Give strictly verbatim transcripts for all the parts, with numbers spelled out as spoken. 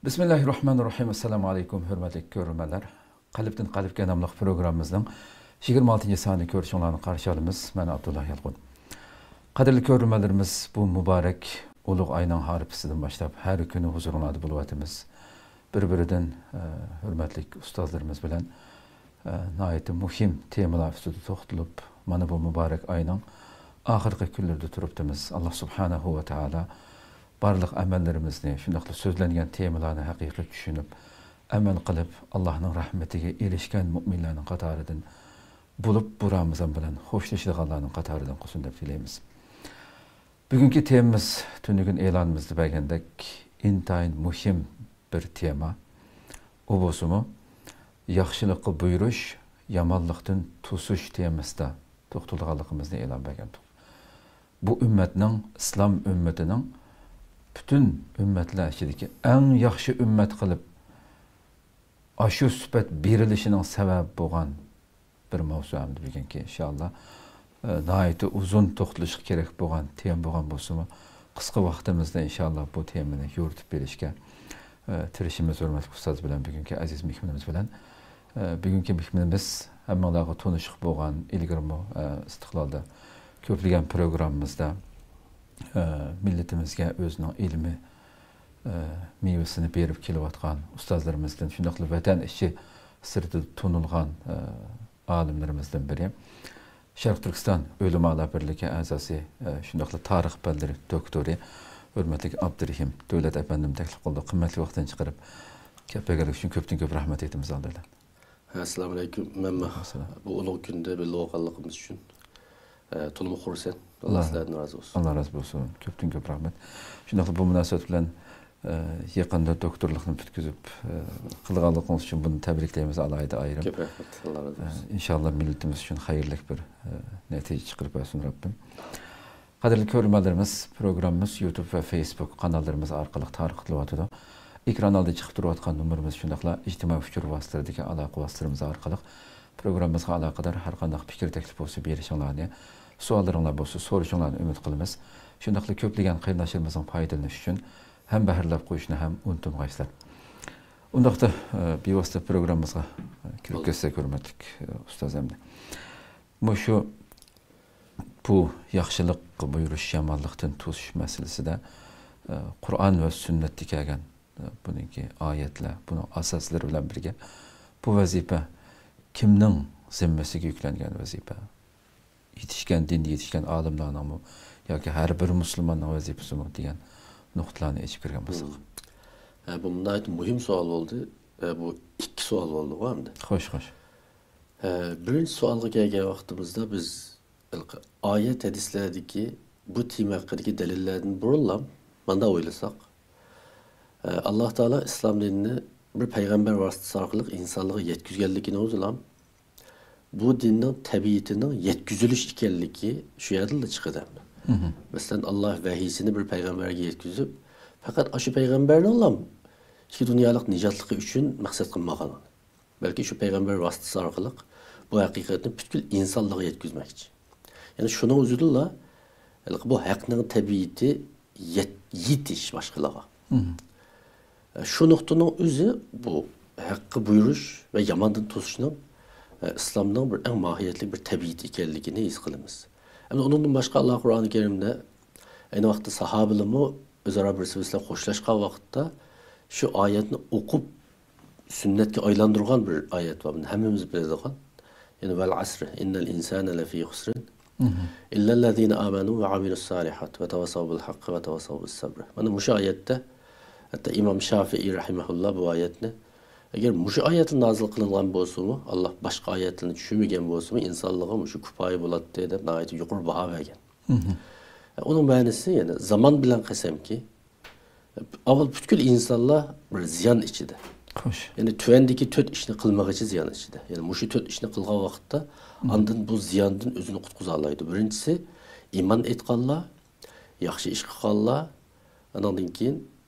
بىسمىللاھىررەھمانىررەھىم. ئەسسالامۇ ئەلەيكۇم، ھۆرمەتلىك كۆرۈرمەنلەر. قەلبتىن قەلبكە ناملىق پروگراممىمىزنىڭ يىگىرمە ئالتىنچى سانى كۆرۈشۈڭلارنى قارشى ئالىمىز. مەن ئابدۇللا يالقۇن. قەدىرلىك كۆرۈرمەنلىرىمىز، بۇ مۇبارەك ئۇلۇغ ئاينىڭ ھارپىسىدىن باشلاپ ھەر كۈنى ھۇزۇرۇڭلاردا بولۇۋاتىمىز. بىر-بىرىدىن، ئە، ھۆرمەتلىك ئۇستازلىرىمىز بىلەن، ئە، ناھايىتى مۇھىم تېمىلار ئۈستىدە توختىلىپ، مانا بۇ مۇبارەك ئاينىڭ ئاخىرقى كۈنلىرىدە تۇرۇپتىمىز. ئاللا سۇبھانەھۇ ۋە تائالا بارلىق ئەمەللىرىمىزنى، شۇنداقلا سۆزلەنگەن تېمىلارنى ھەقىقىي چۈشىنىپ، ئەمەل قىلىپ، ئاللانىڭ رەھمىتىگە ئېرىشكەن مۇئمىنلارنىڭ قاتارىدىن بولۇپ، بۇ رامىزان بىلەن خوشلىشىدىغانلارنىڭ قاتارىدىن قىلسۇن دەپ تىلەيمىز. بۈگۈنكى تېمىمىز تۈنۈگۈن ئېلانىمىزدا بەرگەندەك ئىنتايىن مۇھىم بىر تېما. ئۇ بولسىمۇ ياخشىلىققا بۇيرۇش، يامانلىقتىن توسۇش تېمىسىدا توختىلىدىغانلىقىمىزنى ئېلان بەرگەنتۇق. بۇ ئۈممەتنىڭ، ئىسلام ئۈممىتىنىڭ پۈتۈن ئۈممەتلەر ئىچىدىكى ئەڭ ياخشى ئۈممەت قىلىپ، ئاشۇ سۈپەت بېرىلىشىنىڭ سەۋەبى بولغان بىر ماۋزۇ ئەمدى بۈگۈنكى، ئىنشائاللا، ئە، ناھايىتى ئۇزۇن توختىلىشقا كېرەك بولغان تېما بولغان بولسىمۇ، قىسقا ۋاقتىمىزدا، ئىنشائاللا، بۇ تېمىنى يورۇتۇپ بېرىشكە، ئە، تىرىشىمىز. ھۆرمەتلىك ئۇستاز بىلەن بۈگۈنكى ئەزىز مېھمىنىمىز بىلەن، ئە، بۈگۈنكى مېھمىنىمىز ھەممىڭلارغا تونۇشلۇق بولغان، ئىلگىرىمۇ، ئە، ئىستىقلالدا كۆپلىگەن پروگراممىمىزدا، ئە، مىللىتىمىزگە ئۆزىنىڭ ئىلمى، ئە، مېۋىسىنى بېرىپ كېلىۋاتقان ئۇستازلىرىمىزدىن، شۇنداقلا ۋەتەن ئىچى سىرتىدا تونۇلغان، ئە، ئالىملىرىمىزدىن بىرى، شەرقىي تۈركىستان ئۆلىمالار بىرلىكى ئەزاسى، ئە، شۇنداقلا تارىخ پەنلىرى دوكتورى، ھۆرمەتلىك ئابدۇرېھىم دۆلەت ئەپەندىم تەكلىپ قىلدى. قىممەتلىك ۋاقتىنى چىقىرىپ كېلىپ بەرگەنلىكى ئۈچۈن كۆپتىن كۆپ رەھمەت ئېيتىمىز ئالدى بىلەن. ئەسسالامۇ ئەلەيكۇم. مەنمۇ ئەلەيكۇم ئەسسالام. بۇ ئۇلۇغ كۈندە بىللە بولغانلىقىمىز ئۈچۈن، ئە، تولىمۇ خۇرسەن. ئاللا سىلەردىن رازى بولسۇن. ئاللا رازى بولسۇن. كۆپتىن كۆپ رەھمەت. شۇنداقلا بۇ مۇناسىۋەت بىلەن، ئە، يېقىندا دوكتورلۇقنى پۈتكۈزۈپ، ئە، قىلغانلىقىڭىز ئۈچۈن بۇنى تەبرىكلەيمىز ئالاھىدە ئايرىم. كۆپ رەھمەت. ئاللا رازى ئە، بولسۇن. ئىنشاللا مىللىتىمىز ئۈچۈن خەيرلىك بىر، ئە، نەتىجە چىقىرىپ بەرسۇن رەببىم. قەدىرلىك كۆرۈرمەنلىرىمىز، پروگراممىمىز يۇتۇب ۋە فېيسبۇك قاناللىرىمىز ئارقىلىق تارقىتىلىۋاتىدۇ. ئېكران ئالدىدا چىقىپ تۇرۇۋاتقان نومۇرىمىز شۇنداقلا ئىجتىمائىي ئۇچۇر ۋاسىتىلىرىدىكى ئالاقە ۋاسىتىلىرىمىز ئارقىلىق پروگراممىمىزغا ئالاقىدار ھەر قانداق پىكىر، تەكلىپ بولسا بېرىشىڭلارنى، سوئاللىرىڭلار بولسا سورىشىڭلارنى ئۈمىد قىلىمىز. شۇنداقلا كۆپلىگەن قېرىنداشلىرىمىزنىڭ پايدىلىنىشى ئۈچۈن ھەمبەھىرلەپ قويۇشنى ھەم ئۇنتۇمىغايسىلەر. ئۇنداقتا، ئە، بىۋاسىتە پروگراممىمىزغا، ئە، كىرىپ كەتسەك، ھۆرمەتلىك، ئە، ئۇستاز ئەمدى. مۇشۇ بۇ ياخشىلىققا بۇيرۇش، يامانلىقتىن توسۇش مەسىلىسىدە، ئە، قۇرئان ۋە سۈننەتتە كەلگەن، ئە، بۇنىڭكى ئايەتلەر، بۇنىڭ ئاساسلىرى بىلەن بىرگە بۇ ۋەزىپە كىمنىڭ زىممىسىگە يۈكلەنگەن ۋەزىپە؟ يېتىشكەن، دىندا يېتىشكەن ئالىملارنىڭمۇ ياكى ھەر بىر مۇسۇلماننىڭ ۋەزىپىسىمۇ دېگەن نۇقتىلارنى ئېچىپ كىرگەن بولساق. مم. ھە، بۇ ناھايىتى مۇھىم سوئال بولدى. ھە، بۇ ئىككى سوئال بولدىغۇ ئەمدى. خوش، خوش. ھە، بىرىنچى سوئالغا كەلگەن ۋاقتىمىزدا بىز ھېلىقى ئايەت ھەدىسلەردىكى بۇ تېما ھەققىدىكى دەلىللەردىن بۇرۇنلا مانداق ئويلىساق، ئە، ئاللا تائالا ئىسلام دىنىنى بىر پەيغەمبەر ۋاسىتىسى ئارقىلىق ئىنسانلارغا يەتكۈزگەنلىكىنى ئۆزىلا، بۇ دىننىڭ تەبىئىتىنىڭ يەتكۈزۈلۈش ئىكەنلىكى شۇ يەردىنلا چىقىدۇ ئەمدى. مھم. مەسىلەن، ئاللا ۋەھىيسىنى بىر پەيغەمبەرگە يەتكۈزۈپ، پەقەت ئاشۇ پەيغەمبەرنىڭلا ئىككى دۇنيالىق نىجاتلىقى ئۈچۈن مەقسەت قىلمىغان. بەلكى شۇ پەيغەمبەر ۋاسىتىسى ئارقىلىق بۇ ھەقىقەتنى پۈتكۈل ئىنسانلارغا يەتكۈزمەكچى. يەنى شۇنىڭ ئۆزىدىلا ھېلىقى بۇ ھەقنىڭ تەبىئىتى يەت-، يېتىش باشقىلارغا. مھم. شۇ نۇقتىنىڭ ئۆزى بۇ ھەققە بۇيرۇش ۋە ياماندىن توسۇشنىڭ، ئىسلامنىڭ بىر ئەڭ ماھىيەتلىك بىر تەبىئىتى ئىكەنلىكىنى ھېس قىلىمىز. ئەمدى ئۇنىڭدىن باشقا، ئاللا قۇرئانى كەرىمدە ئەينى ۋاقىتتا ساھابىلىرىمۇ ئۆزئارا بىرسى بىرسى بىلەن خوشلاشقان ۋاقىتتا شۇ ئايەتنى ئوقۇپ، سۈننەتكە ئايلاندۇرغان بىر ئايەت بار. بۇنى ھەممىمىز بىلىدىغان. يەنى، «ۋەل ئەسرى، ئىننەل ئىنسانە لەفى خۇسرىن، مھم. ئىللەللەزىنە ئامەنۇ ۋە ئامىلۇس سالىھات ۋە تەۋاساۋ بىل ھەققى ۋە تەۋاساۋ بىس سەبرى.» مانا مۇشۇ ئايەتتە، ھەتتا ئىمام شافىئى رەھىمەھۇللا بۇ ئايەتنى، ئەگەر مۇشۇ ئايەتلا نازىل قىلىنغان بولسىمۇ، ئاللا باشقا ئايەتلەرنى چۈشۈرمىگەن بولسىمۇ، ئىنسانلارغا مۇشۇ كۇپايە بولاتتى، دەپ ناھايىتى يۇقىرى باھا بەرگەن. مھم. ئۇنىڭ مەنىسى، يەنى، زامان بىلەن قەسەمكى، ئاۋۋال پۈتكۈل ئىنسانلار بىر زىيان ئىچىدە. خوش. يەنى تۆۋەندىكى تۆت ئىشنى قىلمىغىچە زىيان ئىچىدە. يەنى مۇشۇ تۆت ئىشنى قىلغان ۋاقىتتا، مم. ئاندىن بۇ زىياندىن ئۆزىنى قۇتقۇزالايدۇ. بىرىنچىسى، ئىمان ئېيتقانلار، ياخشى ئىش قىلغانلار، ئانىڭدىن كېيىن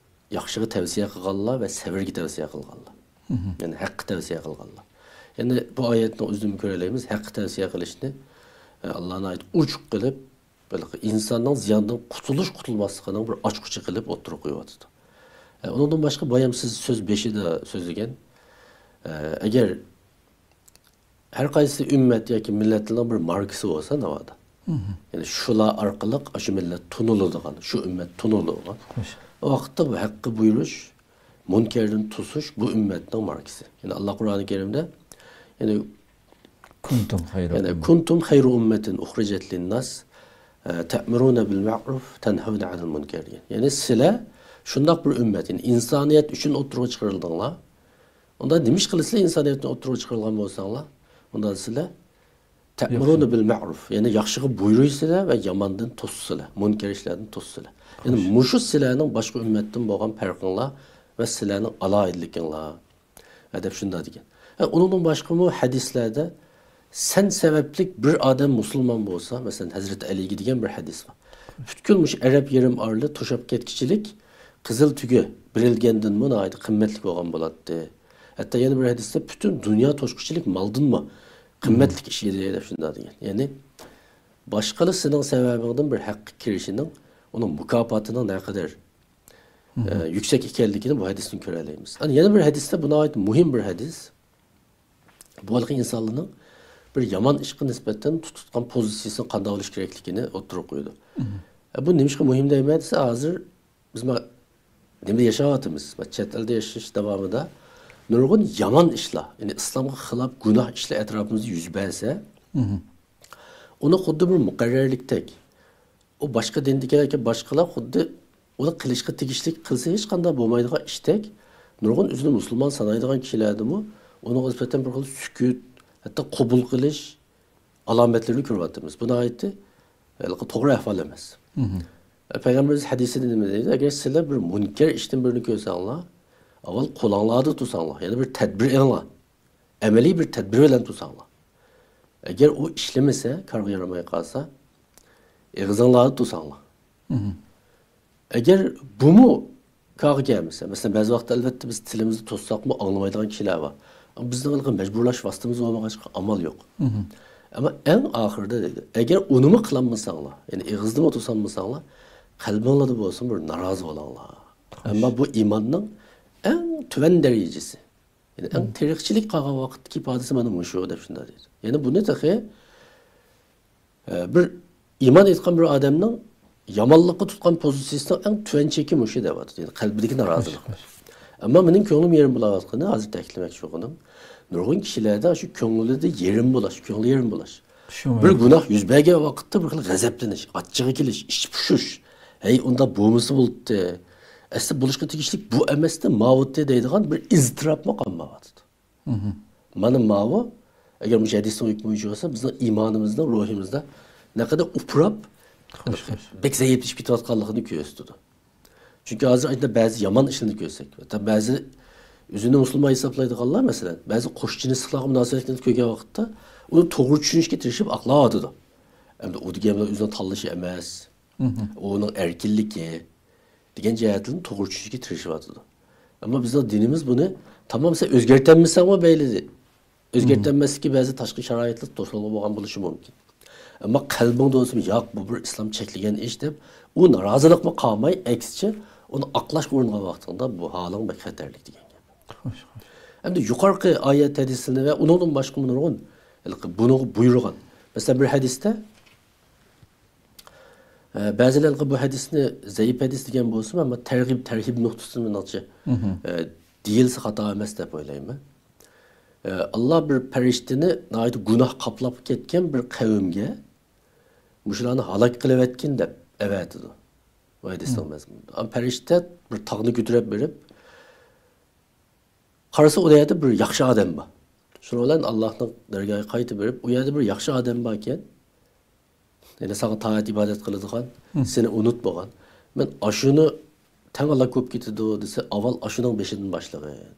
ياخشىغا تەۋسىيە قىلغانلار ۋە سەۋرگە تەۋسىيە قىلغانلار. مم. يەنى ھەققە تەۋسىيە قىلغانلار. يەنى بۇ ئايەتنىڭ ئۆزىدىن كۆرەلەيمىز، ھەققە تەۋسىيە قىلىشنى، ئە، ئاللا ناھايىتى ئوچۇق قىلىپ، بەلكى ئىنساننىڭ زىياندىن قۇتۇلۇش، قۇتۇلماسلىقىنىڭ بىر ئاچقۇچى قىلىپ ئوتتۇرىغا قويۇۋاتىدۇ. ئۇنىڭدىن باشقا بايام سىز سۆز بېشىدا سۆزلىگەن، ئە، ئەگەر ھەر قايسى ئۈممەت ياكى مىللەتنىڭ بىر ماركىسى بولسا ناۋادا، يەنى شۇلار ئارقىلىق شۇ مىللەت تونۇلىدىغان، شۇ ئۈممەت تونۇلىدىغان، ئۇ ۋاقىتتا بۇ ھەققە بۇيرۇش، مۇنكەردىن توسۇش بۇ ئۈممەتنىڭ ماركىسى. يەنى ئاللا قۇرئانى كەرىمدە، يەنى كۇنتۇم خەيرۇ يەنى ئۇممە. كۇنتۇم خەيرۇ ئۇممەتىن ئۇخرىجەت لىنناس، ئە، تەئمۇرۇنە بىل مەئرۇف، تەنھەۋنە ئەنىل مۇنكەر دېگەن. يەنى سىلە شۇنداق بىر ئۈممەت، يەنى ئىنسانىيەت ئۈچۈن ئوتتۇرىغا چىقىرىلدىڭلار. ئۇندا نېمە ئىش قىلىسىلەر، ئىنسانىيەتنى ئوتتۇرىغا چىقىرىلغان بولساڭلار؟ ئۇندا سىلە تەئمۇرۇنە بىل مەئرۇف، يەنى ياخشىغا بۇيرۇيسىلەر ۋە ياماندىن توسىسىلەر، مۇنكەر ئىشلاردىن توسىسىلەر. يەنى مۇشۇ سىلەرنىڭ باشقا ئۈممەتتىن بولغان پەرقىڭلار ۋە سىلەرنىڭ ئالاھىدىلىكىڭلار. ھە، دەپ شۇنداق دېگەن. ھە، ئۇنىڭدىن باشقىمۇ ھەدىسلەردە سەن سەۋەبلىك بىر ئادەم مۇسۇلمان بولسا، مەسىلەن، ھەزرىتى ئەلىگە دېگەن بىر ھەدىس بار. پۈتكۈل مۇشۇ ئەرەب يېرىم ئارىلى توشاپ كەتكۈچىلىك قىزىل تۈگە بېرىلگەندىنمۇ ناھايىتى قىممەتلىك بولغان بولاتتى. ھەتتا يەنە بىر ھەدىستە پۈتۈن دۇنيا توشقۇچىلىك مالدىنمۇ قىممەتلىك ئىش ئىدى، دەپ شۇنداق دېگەن. يەنى باشقىلار سېنىڭ سەۋەبىڭدىن بىر ھەققە كىرىشىنىڭ، ئۇنىڭ مۇكاپاتىنىڭ نەقەدەر ئە، يۈكسەك ئىكەنلىكىنى بۇ ھەدىستىن كۆرەلەيمىز. ئەنە يەنە بىر ھەدىستە، بۇ ناھايىتى مۇھىم بىر ھەدىس. بۇ ھېلىقى ئىنسانلارنىڭ بىر يامان ئىشقا نىسبەتەن تۇتۇۋاتقان پوزىتسىيىسىنى قانداق بولۇشى كېرەكلىكىنى ئوتتۇرىغا قويىدۇ. ئە، بۇ نېمىشقا مۇھىم دەيمەن دېسە، ھازىر بىز ما-، نېمىدە ياشاۋاتىمىز؟ ما-، چەت ئەلدە ياشاش داۋامىدا نۇرغۇن يامان ئىشلار، يەنى ئىسلامغا خىلاپ گۇناھ ئىشلار ئەتراپىمىزدا يۈز بەرسە، ئۇنى خۇددى بىر مۇقەررەرلىكتەك، ئۇ باشقا دىندىكىلەرگە باشقىلار خۇددى ئۇنى قىلىشقا تېگىشلىك قىلسا ھېچقانداق بولمايدىغان ئىشتەك، نۇرغۇن ئۆزىنى مۇسۇلمان سانايدىغان كىشىلەردىمۇ ئۇنىڭغا نىسبەتەن بىر خىل سۈكۈت، ھەتتا قوبۇل قىلىش ئالامەتلىرىنى كۆرۈۋاتىمىز. بۇ ناھايىتى ھېلىقى توغرا ئەھۋال ئەمەس. پەيغەمبىرىمىز ھەدىسىدە نېمە دەيدۇ؟ ئەگەر سىلەر بىر مۇنكەر ئىشتىن بىرنى كۆرسەڭلار، ئاۋۋال قولۇڭلاردا تۇرساڭلار، يەنى بىر تەدبىر ئېلىڭلار. ئەمەلىي بىر تەدبىر بىلەن تۇرساڭلار. ئەگەر ئۇ ئىشلىمىسە، كارغا يارىماي قالسا، ئېغىزىڭلاردا تۇرساڭلار. ئەگەر بۇمۇ كارغا كەلمىسە، مەسىلەن، بەزى ۋاقىتتا، ئەلۋەتتە، بىز تىلىمىزنى توسساقمۇ ئاڭلىمايدىغان كىشىلەر بار. بىزنىڭ ھېلىقى مەجبۇرلاش ۋاسىتىمىز بولمىغاچقا ئامال يوق. ئەمما ئەڭ ئاخىرىدا دەيدۇ، ئەگەر ئۇنىمۇ قىلالمىساڭلار، يەنى ئېغىزدىمۇ توسالمىساڭلار، قەلبىڭلاردا بولسۇن بىر نارازى بولۇڭلار. ئەمما بۇ ئىماننىڭ ئەڭ تۆۋەن دەرىجىسى. يەنى ئەڭ تېرىقچىلىك قالغان ۋاقىتتىكى ئىپادىسى مانا مۇشۇ دەپ شۇنداق دەيدۇ. يەنى بۇنى تېخى، ئە، بىر ئىمان ئېيتقان بىر ئادەمنىڭ يامانلىققا تۇتقان پوزىتسىيىسىنىڭ ئەڭ تۆۋەن چېكى مۇشۇ دەۋاتىدۇ. يەنى قەلبىدىكى نارازىلىق. ئەمما مېنىڭ كۆڭلۈم يېرىم بولاۋاتقىنى، ھازىر تەكىتلىمەكچى بولغىنىم، نۇرغۇن كىشىلەردە شۇ كۆڭلىدە يېرىم بولاش، كۆڭلى يېرىم بولاش. بىر گۇناھ يۈز بەرگەن ۋاقىتتا بىر خىل غەزەپلىنىش، ئاچچىقى كېلىش، ئىچى پۇشۇش. ھەي، ئۇنداق بولمىسا بولاتتى. ئەسلى بولۇشقا تېگىشلىك بۇ ئەمەستى، ماۋۇتتى دەيدىغان بىر ئىزتىراپمۇ قالمايۋاتىدۇ. مانا ماۋۇ، ئەگەر مۇشۇ ھەدىسنىڭ ھۆكمى بويىچە بولسا، بىزنىڭ ئىمانىمىزنىڭ، روھىمىزدا نەقەدەر ئۇپراپ، بەك زەئىپلىشىپ كېتىۋاتقانلىقىنى كۆرسىتىدۇ. چۈنكى ھازىر ئايدا بەزى يامان ئىشلارنى كۆرسەك، ھەتتا بەزى ئۆزىنى مۇسۇلمان ھېسابلايدىغانلار، مەسىلەن، بەزى قوشچىنىسلىقلارغا مۇناسىۋەتلىكنى كۆرگەن ۋاقىتتا، ئۇنى توغرا چۈشىنىشكە تىرىشىپ ئاقلاۋاتىدۇ. ئەمدى ئۇ دېگەن بىلەن ئۆزىنىڭ تاللىشى ئەمەس، ئۇنىڭ ئەركىنلىكى دېگەن جەھەتتىن توغرا چۈشىنىشكە تىرىشىۋاتىدۇ. ئەمما بىزنىڭ دىنىمىز بۇنى، تامام سەن ئۆزگەرتەلمىسەڭمۇ مەيلى، ئۆزگەرتەلمەسلىككە بەزى تاشقى شارائىتلار توسالغۇ بولغان بولۇشى مۇمكىن. ئەمما قەلبىڭدە بولسىمۇ، ياق، بۇ بىر ئىسلام چەكلىگەن ئىش دەپ، ئۇ نارازىلىقمۇ قالماي، ئەكسىچە ئۇنى ئاقلاشقا ئۇرۇنغان ۋاقتىڭدا بۇ ھالىڭ بەك خەتەرلىك دېگەن گەپ. خوش، خوش. ئەمدى يۇقىرىقى ئايەت ھەدىسلىرىنى ۋە ئۇنىڭدىن باشقىمۇ نۇرغۇن ھېلىقى بۇنىڭغا بۇيرۇغان. مەسىلەن، بىر ھەدىستە، ئە، بەزىلەر بۇ ھەدىسنى زەئىپ ھەدىس دېگەن بولسىمۇ، ئەمما تەرغىب، تەرھىب نۇقتىسىدىن مېنىڭچە، ئە، دېيىلسە خاتا ئەمەس دەپ ئويلايمەن. ئە، ئاللا بىر پەرىشتىنى ناھايىتى گۇناھ قاپلاپ كەتكەن بىر قەۋمگە مۇشۇلارنى ھالاك قىلىۋەتكىن دەپ ئەۋەتىدۇ. بۇ ھەدىسنىڭ مەزمۇنىدا. ئەمما پەرىشتە بىر تاغنى كۆتۈرۈپ بېرىپ، قارىسا، ئۇ يەردە بىر ياخشى ئادەم بار. شۇنىڭ بىلەن ئاللاھنىڭ دەرگاھىغا قايتىپ بېرىپ، ئۇ يەردە بىر ياخشى ئادەم باركەن، يەنى ساڭا تائەت-ئىبادەت قىلىدىغان، سېنى ئۇنتۇمىغان. مەن ئاشۇنى تەڭ ھالاك بولۇپ كېتىدۇ دېسە، ئاۋۋال ئاشۇنىڭ بېشىدىن باشلىغىن.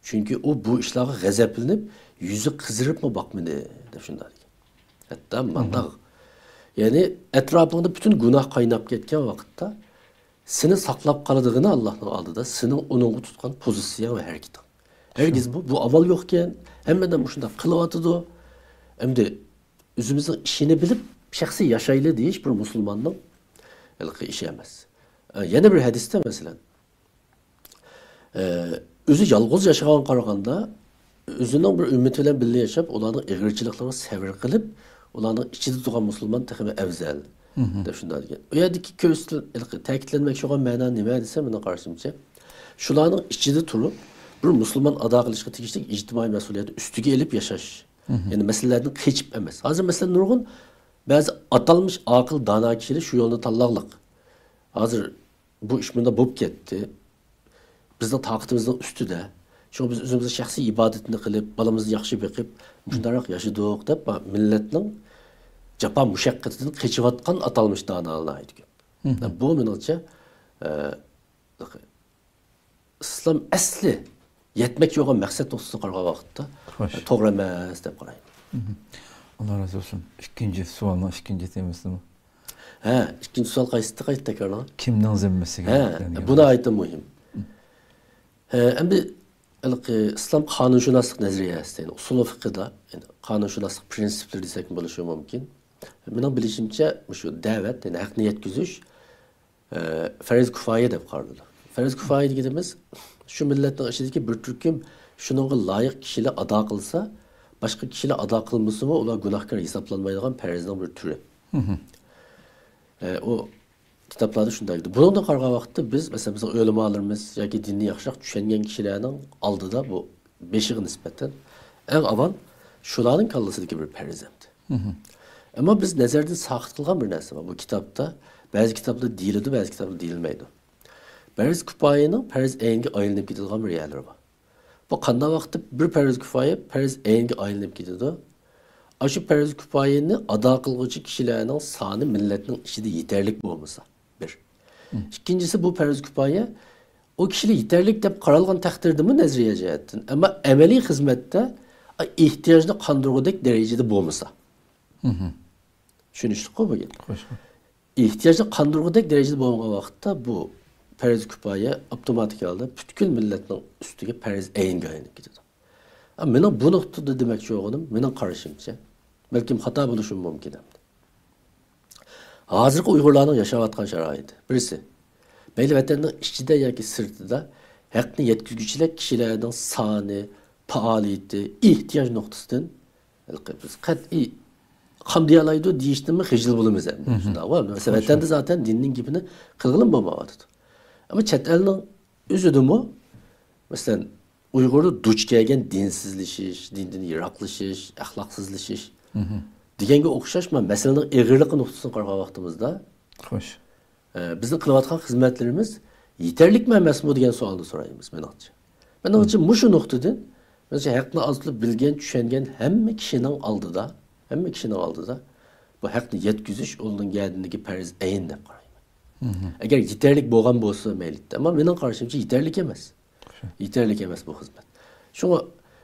چۈنكى ئۇ بۇ ئىشلارغا غەزەپلىنىپ، يۈزى قىزىرىپمۇ باقمىدى، دەپ شۇنداق دېگەن. ھەتتا مانداق. يەنى ئەتراپىڭدا پۈتۈن گۇناھ قايناپ كەتكەن ۋاقىتتا، سېنى ساقلاپ قالىدىغىنى ئاللاھنىڭ ئالدىدا سېنىڭ ئۇنىڭغا تۇتقان پوزىتسىيەڭ ۋە ھەرىكىتىڭ. ھەرگىز بۇ، بۇ ئامال يوقكەن، ھەممە ئادەم مۇشۇنداق قىلىۋاتىدۇ. ئەمدى ئۆزىمىزنىڭ ئىشىنى بىلىپ، شەخسىي ياشايلى دېيىش بىر مۇسۇلماننىڭ ھېلىقى ئىشى ئەمەس. ئە، يەنە بىر ھەدىستە، مەسىلەن، ئۆزى يالغۇز ياشىغانغا قارىغاندا، ئۆزىنىڭ بىر ئۈممىتى بىلەن بىللە ياشاپ، ئۇلارنىڭ ئېغىرچىلىقلىرىغا سەۋر قىلىپ، ئۇلارنىڭ ئىچىدە تۇرغان مۇسۇلمان تېخىمۇ ئەۋزەل، دەپ شۇنداق دېگەن. ئۇ يەردىكى كۆرسىتىل-، تەكىتلەنمەكچى بولغان مەنا نېمە دېسە، مېنىڭ قارىشىمچە، شۇلارنىڭ ئىچىدە تۇرۇپ، بىر مۇسۇلمان ئادا قىلىشقا تېگىشلىك ئىجتىمائىي مەسئۇلىيەتنى ئۈستىگە ئېلىپ ياشاش. يەنى مەسىلىلەردىن قېچىپ ئەمەس. ھازىر، مەسىلەن، نۇرغۇن بەزى ئاتالمىش ئاقىل، دانا كىشىلەر شۇ يولنى تاللاغلىق. ھازىر بۇ ئىش مۇنداق بولۇپ كەتتى. بىزنىڭ تاقىتىمىزنىڭ ئۈستىدە. شۇڭا بىز ئۆزىمىزنىڭ شەخسىي ئىبادىتىنى قىلىپ، بالىمىزنى ياخشى بېقىپ، مۇشۇنداقراق ياشىدۇق دەپ، مىللەتنىڭ جاپا مۇشەققىتىدىن قېچىۋاتقان ئاتالمىش دانالار ناھايىتى كۆپ. بۇ، مېنىڭچە، ئە، ئىسلام ئەسلى يەتمەكچى بولغان مەقسەت نۇقتىسىدىن قارىغان ۋاقىتتا، خوش. ئە، توغرا ئەمەس دەپ قارايمەن. ئاللا رازى بولسۇن. ئىككىنچى سوئالنىڭ ئىككىنچى تېمىسىمۇ؟ ھە، ئىككىنچى سوئال قايسى ئىدى؟ قايتا تەكرارلاڭ. كىمنىڭ زىممىسىگە؟ ھە، بۇ ناھايىتى مۇھىم. ھە، ئەمدى ھېلىقى ئىسلام قانۇنشۇناسلىق نەزەرىيەسى، يەنى ئۇسۇلى فىقھىدا، يەنى قانۇنشۇناسلىق پرىنسىپلىرى دېسەكمۇ بولۇشى مۇمكىن. مېنىڭ بىلىشىمچە، مۇشۇ دەۋەت، يەنى ھەقنى يەتكۈزۈش، ئە، پەرز كۇپايە دەپ قارىلىدۇ. پەرز كۇپايە دېگىنىمىز، شۇ مىللەتنىڭ ئىچىدىكى بىر تۈركۈم شۇنىڭغا لايىق كىشىلەر ئادا قىلسا، باشقا كىشىلەر ئادا قىلمىسىمۇ، ئۇلار گۇناھكار ھېسابلانمايدىغان پەرزنىڭ بىر تۈرى. ئە، ئۇ كىتابلاردا شۇنداق دېيىلىدۇ. بۇنىڭدىن قارىغان ۋاقىتتا بىز، مەسىلەن، بىزنىڭ ئۆلىمالىرىمىز ياكى دىننى ياخشىراق چۈشەنگەن كىشىلەرنىڭ ئالدىدا بۇ بېشىغا نىسبەتەن ئەڭ ئاۋۋال شۇلارنىڭ كاللىسىدىكى بىر پەرز ئەمدى. ئەمما بىز نەزەردىن ساقىت قىلغان بىر نەرسە بار. بۇ كىتابتا، بەزى كىتابلار دېيىلىدۇ، بەزى كىتابلار دېيىلمەيدۇ. پەرز كۇپايىنىڭ پەرز ئەينگە ئايلىنىپ كېتىدىغان بىر يەرلىرى بار. بۇ قانداق ۋاقىتتا بىر پەرز كۇپايە پەرز ئەينگە ئايلىنىپ كېتىدۇ؟ ئاشۇ پەرز كۇپايىنى ئادا قىلغۇچى كىشىلەرنىڭ سانى مىللەتنىڭ ئىچىدە يېتەرلىك بولمىسا، بىر. ئىككىنچىسى، بۇ پەرز كۇپايە ئۇ كىشىلەر يېتەرلىك دەپ قارالغان تەقدىردىمۇ نەزەرىيە جەھەتتىن، ئەمما ئەمەلىي خىزمەتتە ئېھتىياجنى قاندۇرغۇدەك دەرىجىدە بولمىسا. چۈشىنىشلىكقۇ بۇ گەپ؟ خوش. ئېھتىياجنى قاندۇرغۇدەك دەرىجىدە بولغان ۋاقىتتا بۇ پەرز كۇپايە ئاپتوماتىك ھالدا پۈتكۈل مىللەتنىڭ ئۈستىگە پەرز ئەينگە ئايلىنىپ كېتىدۇ. ئە، مېنىڭ بۇ نۇقتىدا دېمەكچى بولغىنىم، مېنىڭ قارىشىمچە، بەلكىم خاتا بولۇشۇم مۇمكىن ئەمدى. ھازىرقى ئۇيغۇرلارنىڭ ياشاۋاتقان شارائىتى، بىرسى، مەيلى ۋەتەننىڭ ئىچىدە ياكى سىرتىدا ھەقنى يەتكۈزگۈچىلەر كىشىلەرنىڭ سانى، پائالىيىتى، ئېھتىياج نۇقتىسىدىن ھېلىقى بىز قەتئىي قامدىيالايدۇ دېيىشتىنمۇ خىجىل بولىمىز ئەمدى. شۇنداق، مەسىلەن، ۋەتەندە زاتەن دىننىڭ گېپىنى قىلغىلىمۇ بولمايۋاتىدۇ. ئەمما چەت ئەلنىڭ ئۆزىدىمۇ، مەسىلەن، ئۇيغۇردا دۇچ كەلگەن دىنسىزلىشىش، دىندىن يىراقلىشىش، ئەخلاقسىزلىشىش دېگەنگە ئوخشاش، مانا، مەسىلىنىڭ ئېغىرلىقى نۇقتىسىدىن قارىغان ۋاقتىمىزدا، خوش. ئە، بىزنىڭ قىلىۋاتقان خىزمەتلىرىمىز يېتەرلىكمۇ ئەمەسمۇ دېگەن سوئالنى سورايمىز، مېنىڭچە. مېنىڭچە، مۇشۇ نۇقتىدىن، مېنىڭچە، ھەقنى ئاز تولا بىلگەن، چۈشەنگەن ھەممە كىشىنىڭ ئالدىدا، ھەممە كىشىنىڭ ئالدىدا بۇ ھەقنى يەتكۈزۈش ئۇنىڭ گەدىنىدىكى پەرز ئەين دەپ قارايمەن. ئەگەر يېتەرلىك بولغان بولسا مەيلى. ئەمما مېنىڭ قارىشىمچە يېتەرلىك ئەمەس. يېتەرلىك ئەمەس بۇ خىزمەت. شۇڭا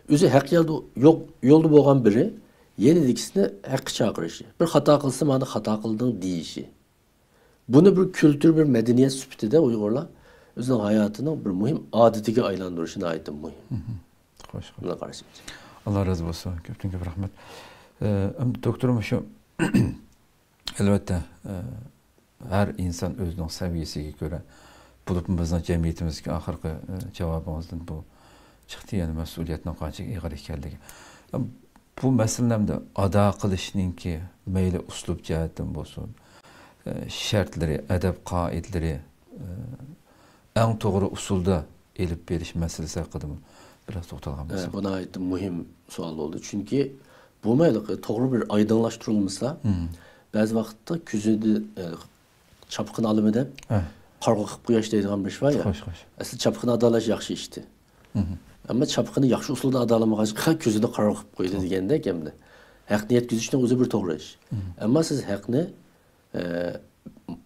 ئۆزى ھەق يولدا يوق، يولدا بولغان بىرى يەنىدىكىسىنى ھەققە چاقىرىشى، بىر خاتا قىلسا، مانا خاتا قىلدىڭ دېيىشى. بۇنى بىر كۈلتۈر، بىر مەدەنىيەت سۈپىتىدە ئۇيغۇرلار ئۆزىنىڭ ھاياتىنىڭ بىر مۇھىم ئادىتىگە ئايلاندۇرۇشى ناھايىتى مۇھىم. خوش. مېنىڭ قارىشىمچە. ئاللا رازى بولسۇن. كۆپتىن كۆپ رەھمەت. ئە، ئەمدى دوكتور، مۇشۇ، ئەلۋەتتە، ئە، ھەر ئىنسان ئۆزىنىڭ سەۋىيەسىگە كۆرە، بولۇپمۇ بىزنىڭ جەمئىيىتىمىزدىكى ئاخىرقى، ئە، جاۋابىڭىزدىن بۇ چىقتى، يەنى مەسئۇلىيەتنىڭ قانچىلىك ئېغىر ئىكەنلىكى. بۇ مەسىلىنى ئەمدى ئادا قىلىشنىڭكى مەيلى ئۇسلۇب جەھەتتىن بولسۇن، ئە، شەرتلىرى، ئەدەپ قائىدىلىرى، ئە، ئەڭ توغرا ئۇسۇلدا ئېلىپ بېرىش مەسىلىسى ھەققىدىمۇ بىراز توختالغان ئە، بولساق. بۇ ناھايىتى مۇھىم سوئال بولدى. چۈنكى بۇ مەيلى توغرا بىر ئايدىڭلاشتۇرۇلمىسا، بەزى ۋاقىتتا كۆزىدە، ئە، چاپقىنى ئالىمەن دەپ، قارىغۇ قىلىپ قويۇش دەيدىغان بىر ئىش بار يا. خوش، خوش. ئەسلى چاپقىنى ئادالاش ياخشى ئىشتى. ئەمما چاپقىنى ياخشى ئۇسۇلدا ئادالىمىغاچقا كۆزىدە قارىغۇ قىلىپ قويدى دېگەندەك ئەمدى. ھەقنى يەتكۈزۈشنىڭ ئۆزى بىر توغرا ئىش. ئەمما سىز ھەقنى ئە،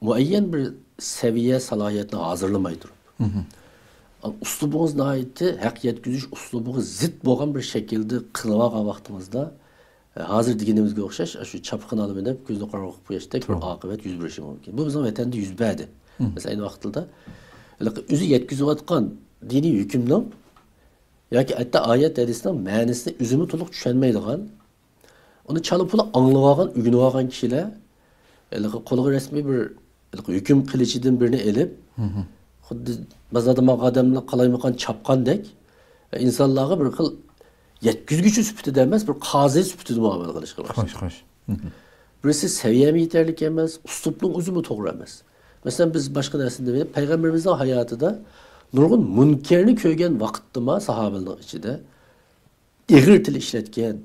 مۇئەييەن بىر سەۋىيە، سالاھىيەتنى ھازىرلىماي تۇرۇپ، ئۇسلۇبىڭىز ناھايىتى ھەق يەتكۈزۈش ئۇسلۇبىغا زىت بولغان بىر شەكىلدە قىلىۋالغان ۋاقتىڭىزدا، ئە، ھازىر دېگىنىمىزگە ئوخشاش، ئاشۇ چاپقىنى ئالىمەن دەپ كۆزنى قارىغۇ قىلىپ قويۇشتەك بىر ئاقىۋەت يۈز بېرىشى مۇمكىن. بۇ بىزنىڭ ۋەتەندە يۈز بەردى. مەسىلەن، ئەينى ۋاقتىدا ھېلىقى ئۆزى يەتكۈزۈۋاتقان دىنىي ھۆكۈمنىڭ ياكى ھەتتا ئايەت ھەدىسنىڭ مەنىسىنى ئۆزىمۇ تولۇق چۈشەنمەيدىغان، ئۇنى چالا پۇلا ئاڭلىۋالغان، ئۆگىنىۋالغان كىشىلەر ھېلىقى قولىغا رەسمىي بىر ھېلىقى ھۆكۈم قىلىچىدىن بىرنى ئېلىپ، خۇددى بازاردا ماڭغان ئادەملەر قالايمىقان چاپقاندەك، ئىنسانلارغا بىر خىل يەتكۈزگۈچى سۈپىتىدە ئەمەس، بىر قازى سۈپىتىدە مۇئامىلە قىلىشقا باشلىدى. خوش خوش. مم. بىرسى سەۋىيەمۇ يېتەرلىك ئەمەس، ئۇسلۇبنىڭ ئۆزىمۇ توغرا ئەمەس. مەسىلەن، بىز باشقا نەرسىنى دېمەيلى، پەيغەمبىرىمىزنىڭ ھاياتىدا نۇرغۇن مۇنكەرنى كۆرگەن ۋاقىتتىما ساھابىلەرنىڭ ئىچىدە ئېغىر تىل ئىشلەتكەن،